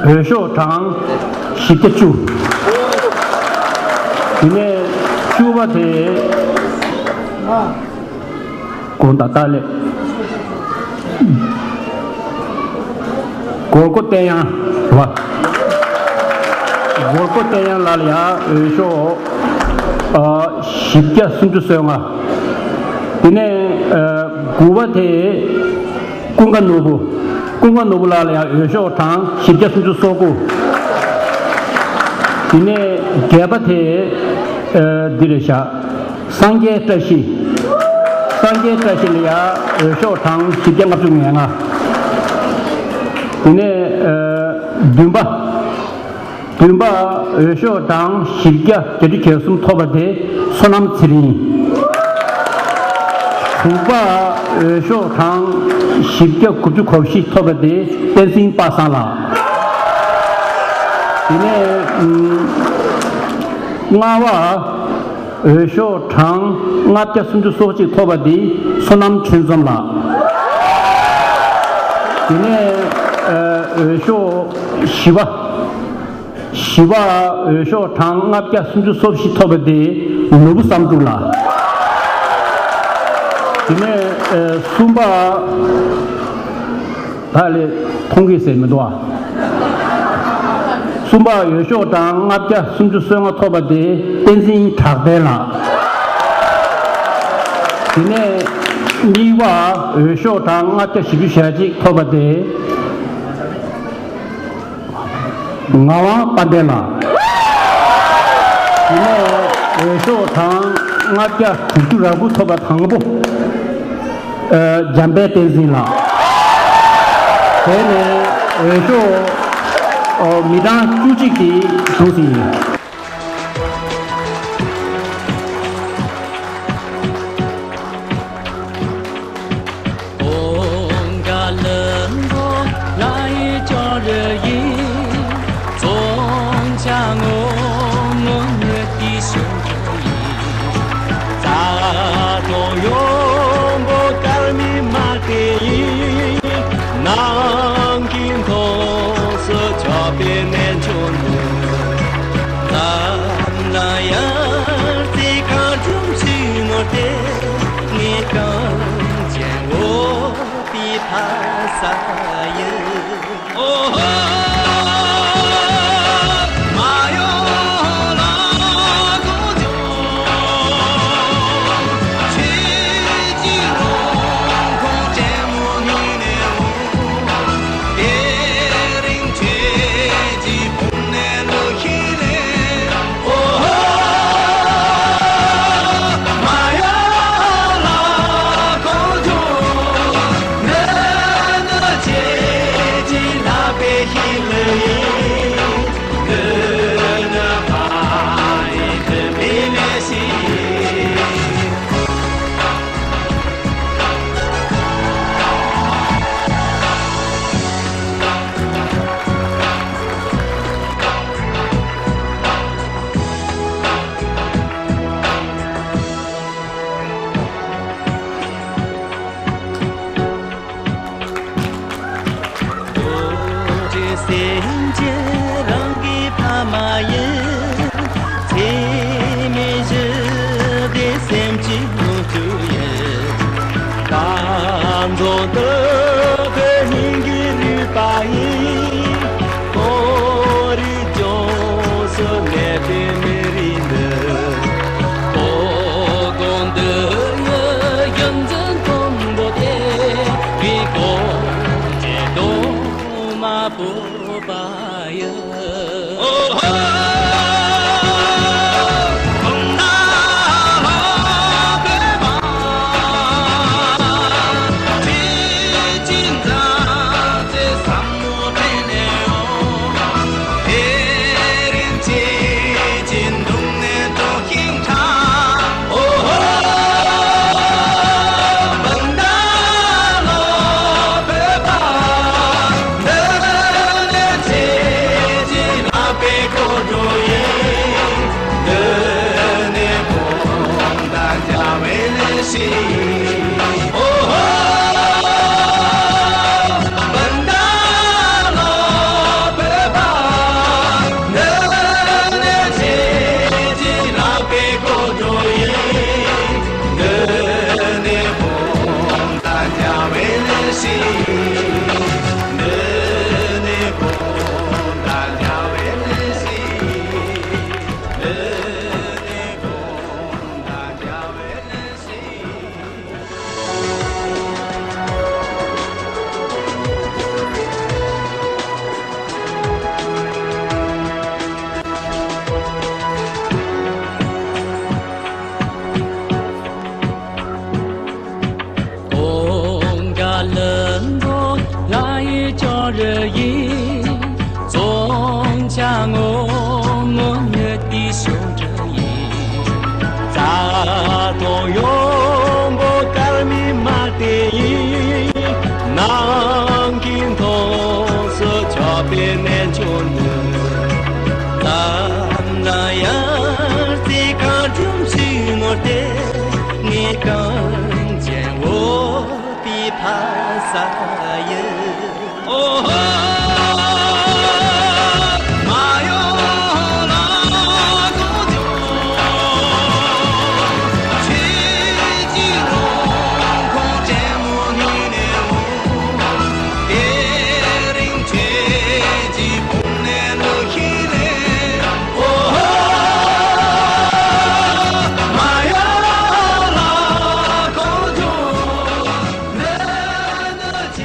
འོས་ཤོག་གྲངས་བཞི་བརྒྱ་བཅུ། དེ་ནས་བཅུ་པ་དེ། དགོངས་དག་ལས། གོར་ཀོ་བསྟན་དབྱངས་རེད་བ། གོར་ཀོ་བསྟན་དབྱངས་ལགས་ལ་ཡང་འོས་ཤོག་ཨ། བཞི་བརྒྱ་སུམ་ཅུ་སོ་ལྔ། དེ་ནས་ཨ། དགུ་པ་དེ་ཀུན་དགའ་ནོར་བུ། ཀུན་དགའ་ནོར་བུ་ལགས་ལ་ཡང་འོས་ཤོག་གྲངས་བཞི་བརྒྱ་སུམ་ཅུ་སོ་དགུ། དེ་ནས་བརྒྱད་པ་དེ་ཨ། འདི་རེད་བཞག་སངས་རྒྱས་བཀྲ་ཤིས། སངས་རྒྱས་བཀྲ་ཤིས་ལ་ཡང་འོས་ཤོག་གྲངས་བཞི་བརྒྱ་ལྔ་བཅུ་ང་ལྔ། དེ་ནས་ཨ། བདུན་པ། བདུན་པ་འོས་ཤོག་གྲངས་བཞི་བརྒྱ་གྱ་དྲུག་གྱ་གསུམ་ཐོབ་པ་དེ་བསོད་ནམས་ཚེ་རིང་། དྲུག་པ་འོས་ཤོག་གྲངས་བཞི་བརྒྱ་དགུ་བཅུ་གོ་བཞི་ཐོབ་པ་དེ་བསྟན་འཛིན་པ་སངས་ལགས། དེ་ནས་ཨ། ལྔ་པ། འོས་ཤོག་གྲངས་ལྔ་བརྒྱ་སུམ་ཅུ་སོ་གཅིག་ཐོབ་པ་འདི་བསོད་ནམས་ཆོས་འཛོམས་ལགས། དེ་ནས་ཨ་འོས་ཤོག་བཞི་པ། བཞི་པ་འོས་ཤོག་གྲངས་ལྔ་བརྒྱ་སུམ་ཅུ་སོ་བཞི་ཐོབ་པ་དེ་ནོར་བུ་བསམ་གྲུབ་ལགས། དེ་ནས་ཨ་གསུམ་པ། ད་ལས་མཐོང་གི་ཟེར་མི་འདུག་ཨ། གསུམ་པ་འོས་ཤོག་གྲངས་ལྔ་བརྒྱ་སུམ་ཅུ་སོ་ལྔ་ཐོབ་པ་དེ་བསྟན་འཛིན་གྲགས་པའི་ལགས། དེ་ནས་གཉིས་པ་འོས་ཤོག་གྲངས་ལྔ་བརྒྱ་བཞི་བཅུ་ཞེ་གཅིག་ཐོབ་པ་དེ་ངག་དབང་དཔལ་ལྡན་ལགས། དེ་ནས་འོས་ཤོག་གྲངས་ལྔ་བརྒྱ་དྲུག་ཅུ་རེ་དགུ་ཐོབ་པ་དང་པོ། ཨ་འཇམ་དཔལ་བསྟན་འཛིན་ལགས། དེ་ནས་འོས་ཤོག་ཨོ་མི་གྲངས་བཅུ་གཅིག་གིས་གྲུབ་ཟིན་ཡིན།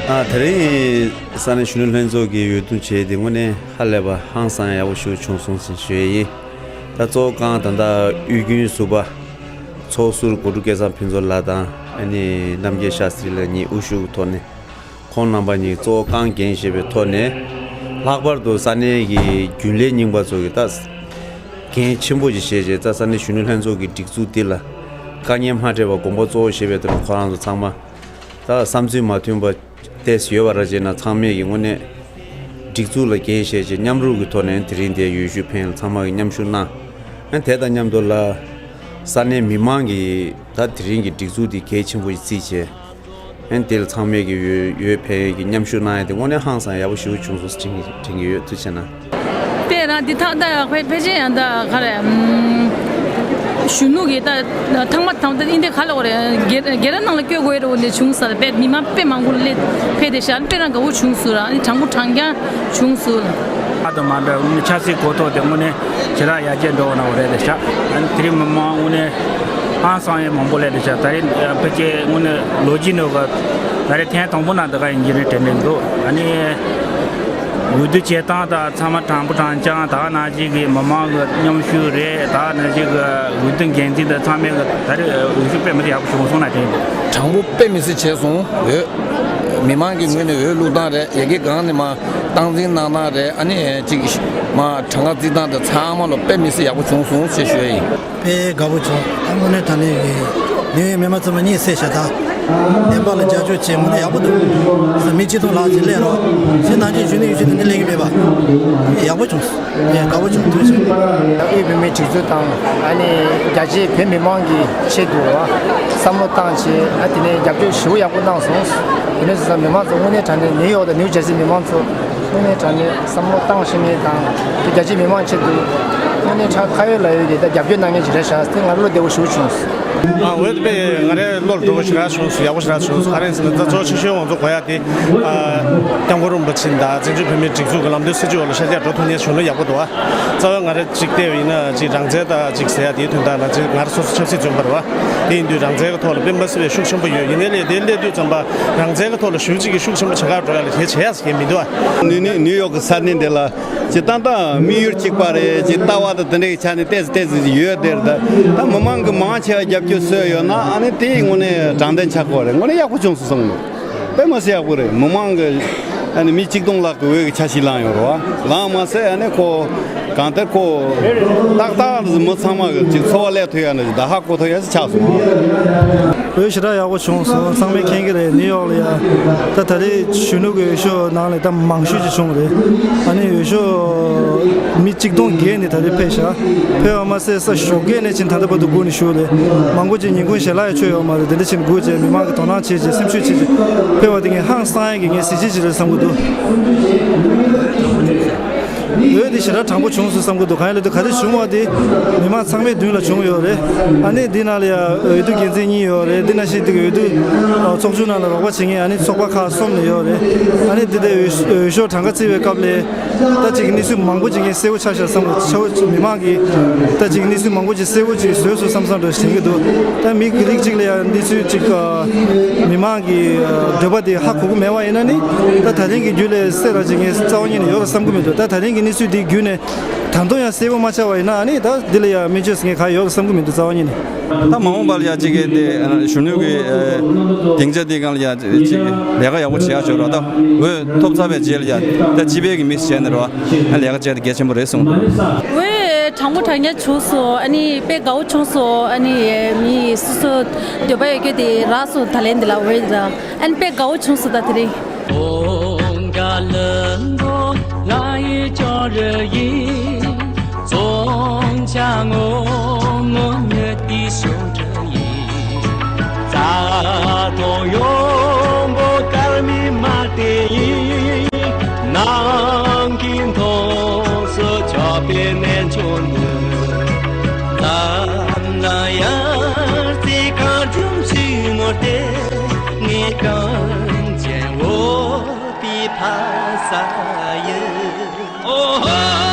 ཨ། དེ་རིང་ས་གནས་གཞོན་ནུ་ལྷན་ཚོགས་ཀྱི་འོས་བསྡུ་བྱས་ཏེ་དངོས་གནས་ཧ་ལས་པ་ཧང་སང་ཡག་པོ་ཞེ་པོ་བྱུང་སོང་ཟེར་ཞུ་ཡས་ཡིན། ད་གཙོ་བོ་རྐང་ད་ལྟ་དབུས་རྒྱུན་ཟུར་པ་ཚོགས་ཟུར་གོ་ཀྲུ་སྐལ་བཟང་ཕུན་ཚོགས་ལགས་དང་ཨ་ནི་རྣམ་རྒྱལ་ཤཱ་སྟྲི་ལགས་གཉིས་དབུ་བཞུགས་ཐོག་ནས། ཁོང་རྣམ་པ་གཉིས་གཙོ་བོ་རྐང་འགན་བཞེས་པའི་ཐོག་ནས། ལྷག་པར་དུ་ས་གནས་ཀྱི་རྒྱུན་ལས་རྙིང་པ་ཚོ་གིས་ད་འགན་ཆེན་པོ་ཞིག་བཞེས་བྱས། ད་ས་གནས་གཞོན་ནུ་ལྷན་ཚོགས་ཀྱི་སྒྲིག་འཛུགས་འདི་ལ་དཀའ་ངལ་མ་འཕྲད་པར་དགོངས་པ་གཙོ་བོ་བཞེས་པའི་ཐོག་ནས། ཁོ་རང་ཚོ་ཚང་མ་ད་བསམ་ཚུལ་མ་མཐུན་པ་ཏོག་ཙམ་ཡོད་པ་ར་བྱས་ན། ཚང་མས་ཀྱི་དངོས་གནས་སྒྲིག་འཛུགས་ལ་འགན་བཞེས་བྱས། མཉམ་རུབ་ཀྱི་ཐོག་ནས་དེ་རིང་འདིར་འོས་ཞུ་ཕེབས་ཚང་མ་གིས་མཉམ་ཞུགས་གནང་། ཨ། དེ་དང་མཉམ་དུ་ལ་ས་གནས་མི་མང་གིས་ད་དེ་རིང་གི་སྒྲིག་འཛུགས་འདི་གལ་ཆེན་པོ་ཞིག་བརྩིས་བྱས། ཨ་ནི་དེ་ལ་ཚང་མས་ཀྱི་འོས་འོས་འཕེན་གྱི་མཉམ་ཞུགས་གནང་ཡ་དེ་དངོས་གནས་ཧང་སང་ཡག་པོ་ཞེ་པོ་བྱུང་སོང་ཟེར་དྲན་གྱི་དྲན་གྱི་ཡོད། ཐུགས་རྗེ་གནང་། དེ་རང་འདི་ཐག་ད་ཡག་པའི་ཕལ་ཆེར་ཡང་ད་ག་རེ། ཨམ། གཞོན་ནུ་གི་ད་ཐང་མ་ཐང་ད་ཨིན་དེ་ག་ལ་འོ་རེད། སྒེར་སྒེར་ནང་ལ་བསྐྱོད་དགོས་རེད་འོ་འདི་བྱུང་ས་རེད། དཔེ་མི་མང་དཔེ་མང་པོ་ལ་སླེབས་ཕེབས་དེ་ཤག་དཔེ་རང་དགའ་པོ་བྱུང་སོང་ར། ཨ་ནི་དྲང་པོ་དྲང་རྐྱང་བྱུང་སོང་། ཨ་དང་མ་འདྲ་དངོས་གནས་ཆབ་སྲིད་གོ་རྟོགས་དེ་དངོས་གནས་ཇེ་རག་ཡར་རྒྱས་འགྲོ་བ་ན་འོ་རེད་དེ་ཤག་ཨ་ནི་དེ་རིང་མི་མང་དངོས་གནས་ཧང་སང་ཡས་མང་པོ་སླེབས་དེ་ཤག་ད་རེས་ཕལ་ཆེར་དངོས་གནས་ལོ་རྒྱུས་ནང་གི་ད་རེས་ཐེངས་དང་པོ་ནང་འདི་ག་ཡིན་གྱི་རེད་དྲན་གྱི་འདུག་ཨ་ནི་འོས་བསྡུ་བྱེད་སྟངས་དང་ཚང་མ་དྲང་པོ་དྲང་རྐྱང་། ད་ག་ནང་བཞིན་གྱི་མི་མང་གི་མཉམ་ཞུགས་རེད། ད་ག་ནང་བཞིན་གྱི་འོས་བསྡུ་འགན་འཛིན་དང་ཚང་མས་གི་ད་རེས་འོས་ཤོག་དཔེ་མི་སྲིད་ཡག་པོ་བྱུང་སོང་ན་དྲན་གྱི་འདུག་དྲང་པོ་དཔེ་མི་སྲིད་བྱས་སོང་། འོས་མི་མང་གི་ངོས་ནས་འོས་བླུག་སྟངས་རེད། ཡ་གི་སྒང་ནས་མར་སྟངས་འཛིན་གནང་སྟངས་རེད། ཨ་ནི་ཅིག་མར་གྲངས་ཀ་བརྩི་སྟངས་དེ་ཚང་མ་ལ་དཔེ་མི་སྲིད་ཡག་པོ་བྱུང་སོང་ཞེས་ཞུ་ཡ་ཡིན། དཔེ་དགའ་པོ་བྱུང་། ད་དངོས་གནས་དྲང་གནས་ཀྱི་ནིའུ་ཡོག་མི་མང་ཚང་མ་གཉིད་སད་ཤག་ད་བདེན་པ་ལ་རྒྱབ་སྐྱོར་བྱེད་མི་འདི་ཡག་པོ་འདུག་མི་གཅིག་སྟོང་ལྷག་ཅིག་སླེབས་རོགས། ཕྱི་ནང་ཆེན་གཞོན་ནུ་ཡོད་ཆེད་དུ་འདི་སླེབས་ཀྱི་མེད་པ། ཡག་པོ་བྱུང་། དཔེ་དགའ་པོ་བྱུང་། ཐུགས་རྗེ་ཆེ། དབུས་བོད་མིའི་སྒྲིག་འཛུགས་དང་ཨ་ནི་རྒྱ་ཆེའི་བོད་མི་མང་གི་ཆེད་དུ་བསམ་བློ་བཏང་བྱས། ཨ་དེ་ནས་རྒྱབ་སྐྱོར་ཞེ་པོ་ཡག་པོ་གནང་སོང་། དེ་ནས་བཟོ་ས་མི་མང་ཚོ་དངོས་གནས་དྲང་གནས་ནིའུ་ཡོག་དང་ནིའུ་ཇར་སི་མི་མང་ཚོ་དངོས་གནས་དྲང་གནས་བསམ་བློ་བཏང་ཤེས་མཁན་དང་། དེ་རྒྱ་ཆེའི་མི་མང་ཆེད་དུ་དངོས་གནས་ཁྲ་ཁ་ཡོད་ལག་ཡོད་ཀྱི་ད་རྒྱབ་སྐྱོར་གནང་མཁན་ཞིག་རེད་ཤག་དེ་ང་བློ་བདེ་པོ་ཞེ་པོ་བྱུང་། ཨ། འོས་དཔེ་ང་རའི་བློར་འགྲོ་བ་ཞེ་དྲག་བྱུང་སོང་། ཡག་པོ་ཞེ་དྲག་བྱུང་སོང་། ག་རེ་ཟེར་ན་ད་གཙོ་ཆེ་ཤོས་ང་ཚོ་དགོས་ཡ་དེ། ཨ། སྐྱབས་མགོན་རིན་པོ་ཆེ་དང་བཙན་བྱོལ་བོད་མིའི་སྒྲིག་འཛུགས་ཀྱི་ལམ་སྟོན་སྲིད་བྱུས་འོག་ལ་ཤར་རྒྱག་འགྲོ་ཐུབ་མཁན་བྱུང་ན་ཡག་པོ་འདུག་ཨ། རྩ་བའི་ང་ར་ཅིག་བལྟས་པ་ཡིན་ན་ཅིག་རང་བཙན་དང་ཅིག་ཟེར་ཡ་དེའི་དོན་དག་ལ་ཅིག་ང་ར་སོ་སོ་ཆབ་སྲིད་བཙོན་པ་རེད་བ། དེ་ཡིན་དུས་རང་བཙན་གྱི་ཐོག་ལ་དཔེ་མ་སྲིད་པའི་ཤུགས་ཆེན་པོ་ཡོད། ཡིན་ནའི་ལས་དེ་སླེབས་དུས་ཙམ་པ་རང་བཙན་གྱི་ཐོག་ལ་ཞེ་པོ་ཅིག་གི་ཤུགས་ཆེན་པོ་བྱེད་གར་འགྲོ་ཡ་ལ་དེ་བྱེད་ཡ་ཟེར་མཁན་མི་འདུག་ཨ། ནིའུ་ནིའུ་ནིའུ་ཡོག་གི་ས་གནས་འདི་ལ་ཅིག་ཏན་ཏན་དམིགས་ཡུལ་གཅིག་པ་རེད། ཅིག་ལྟ་བ་དང་དེ་འདྲའི་ཆ་ནས་ཏོག་ཙམ་ཏོག་ཙམ་ཡོད་དེ་རེད། ད་མི་མང་གི་མང་ཆེ་བ་རྒྱབ་སྐྱོར་སུ་ཡོད་ན་ཨ་ནི་དེ་དངོས་གནས་དྲང་བདེན་ཆགས་ཀྱི་ཡོད་རེད། དངོས་གནས་ཡག་པོ་བྱུང་སོང་བསམ་གྱི་འདུག་དཔེ་མ་སྲིད་ཡག་པོ་རེད། མི་མང་གི་ཨ་ནི་མི་གཅིག་སྟོང་ལྷག་གི་འོས་ཀྱི་ཆ་ཞིག་བླངས་ཡོད་རེད་བ། བླངས་མ་ཟད་ཨ་ནི་ཁོ་གང་ལྟར་ཁོ་ཏག་ཏག་མི་ཚང་མ་གི་ཅིག་འཚོ་བ་སླེབས་ཐུབ་ཡ་ནི་ད་ཧ་གོ་ཐུབ་ཡ་ཞིག་ཆགས་སོང་། འོས་ཞེ་དྲག་ཡག་པོ་བྱུང་སོང་། ཚང་མས་མཁྱེན་གྱི་རེད། ནིའུ་ཡོག་ལ་ཡ་ད་ད་རེས་གཞོན་ནུ་གི་འོས་ཤོག་ནང་ལ་ད་མང་ཤོས་ཅིག་བྱུང་རེད། ཨ་ནི་འོས་ཤོག་མི་གཅིག་སྟོང་བརྒལ་ནས་ད་རེས་ཕེབས་ཤག་ཕེབས་པ་མ་ཟད་ས་ཞོགས་ཀས་ནས་ཕྱིན་ད་ལྟ་བར་དུ་སྒུག་ནས་བཞུགས་རེད། མང་པོ་ཅིག་ཉིན་གུང་ཞལ་ལག་ཡ་མཆོད་ཡོད་མ་རེད། དེ་འདྲ་ཕྱིན་སྒུག་བྱས་མི་མང་གི་དོ་སྣང་བྱས་བྱས་སེམས་ཤུགས་བྱས་བྱས་ཕེབས་པ་དེ་ངས་ཧང་སང་ཡ་གི་ངས་གཟི་བརྗིད་ཅིག་རེད་བསམ་གྱི་འདུག་འོས་འདི་ཞེ་དྲག་དྲང་པོ་བྱུང་སོང་བསམ་གྱི་འདུག་གང་ཡིན་ལབ་དུས་ག་རེ་བྱུང་བ་དེ་མི་མང་ཚང་མའི་མདུན་ལ་བྱུང་ཡོད་རེད། ཨ་ནི་འདི་ནང་ལ་ཡ་འོས་བསྡུ་འགན་འཛིན་གཉིས་ཡོད་རེད། འདི་ནང་བཞིན་འདི་གི་འོས་བསྡུ་ཚོགས་ཆུང་ནང་ལ་རོགས་པ་བྱེད་མཁན་ཨ་ནི་ཚོགས་པ་ཁག་གསུམ་ནས་ཡོད་རེད། ཨ་ནི་འདི་འདྲའི་འོས་འོས་ཤོག་གྲངས་ཀ་བརྩི་བའི་སྐབས་ལ་ད་ཅིག་གནས་ཚུལ་མང་པོ་ཅིག་ངས་གསལ་པོ་ཆགས་ཤག་བསམ་གྱི་འདུག་མི་མང་གིས་ད་ཅིག་གནས་ཚུལ་མང་པོ་ཅིག་གསལ་པོ་ཅིག་བཟོས་སོང་བསམ་བསམ་འདྲ་ཞིག་དྲན་གྱི་འདུག་ད་མི་རིགས་གཅིག་ལ་ཡ་གནས་ཚུལ་ཅིག་མི་མང་གི་འདོད་པ་དེ་ཧ་གོ་གི་མེད་པ་ཡིན་ན་ནི། ད་ད་རིང་གི་རྒྱུད་ལ་གསལ་ར་ཅིག་ངས་རྩ་བ་ཉིད་ནས་ཡོད་རེད་བསམ་གྱི་མི་འདུག་ད་ད་རིང་གི་གནས་ཚུལ་འདི་བརྒྱུད་ནས་ད་དུང་ཡང་གསལ་པོ་མ་ཆགས་པ་ཡིན་ན་ཨ་ནི་ད་འདི་ལ་ཡང་སྨན་བཅོས་ངས་ག་ཡོད་རེད་བསམ་གྱི་མི་འདུག་རྩ་བ་ཉིད་ནས། ད་མ་འོངས་པ་ལ་ཡང་ཅིག་གི་དེ་གཞོན་ནུ་གི་སྡིངས་ཆ་འདི་སྒང་ལ་ཡང་ཅིག་ལས་ཀ་ཡག་པོ་བྱེད་ཡག་ཆོག་ར། ད་འོས་ཐོབ་ཚར་བའི་རྗེས་ལ་ཡང་ད་སྤྱི་པའི་གི་མི་ཞིག་བྱས་ནས་ར་ལས་ཀ་བྱས་ཏེ་གལ་ཆེན་པོ་རེད་གསུངས་འདུག་འོས་དྲང་པོ་དྲང་རྐྱང་བྱུང་སོང་། ཨ་ནི་དཔེ་དགའ་བོ་བྱུང་སོང་། ཨ་ནི་མི་སོ་སོ་འདོད་པ་ཡོད་རྒྱུ་དེ་རག་སོང་། ད་ལན་འདི་ལ་འོས་འདི་ལ་ཨ་ནི་དཔེ་དགའ་བོ་བྱུང་སོང་ད་དེ་རིང་། ཏེ་ངའི་གངས་ཅན་བོད་པའི་ཕ་ས་ཡིན། ཨོ་ཧོ།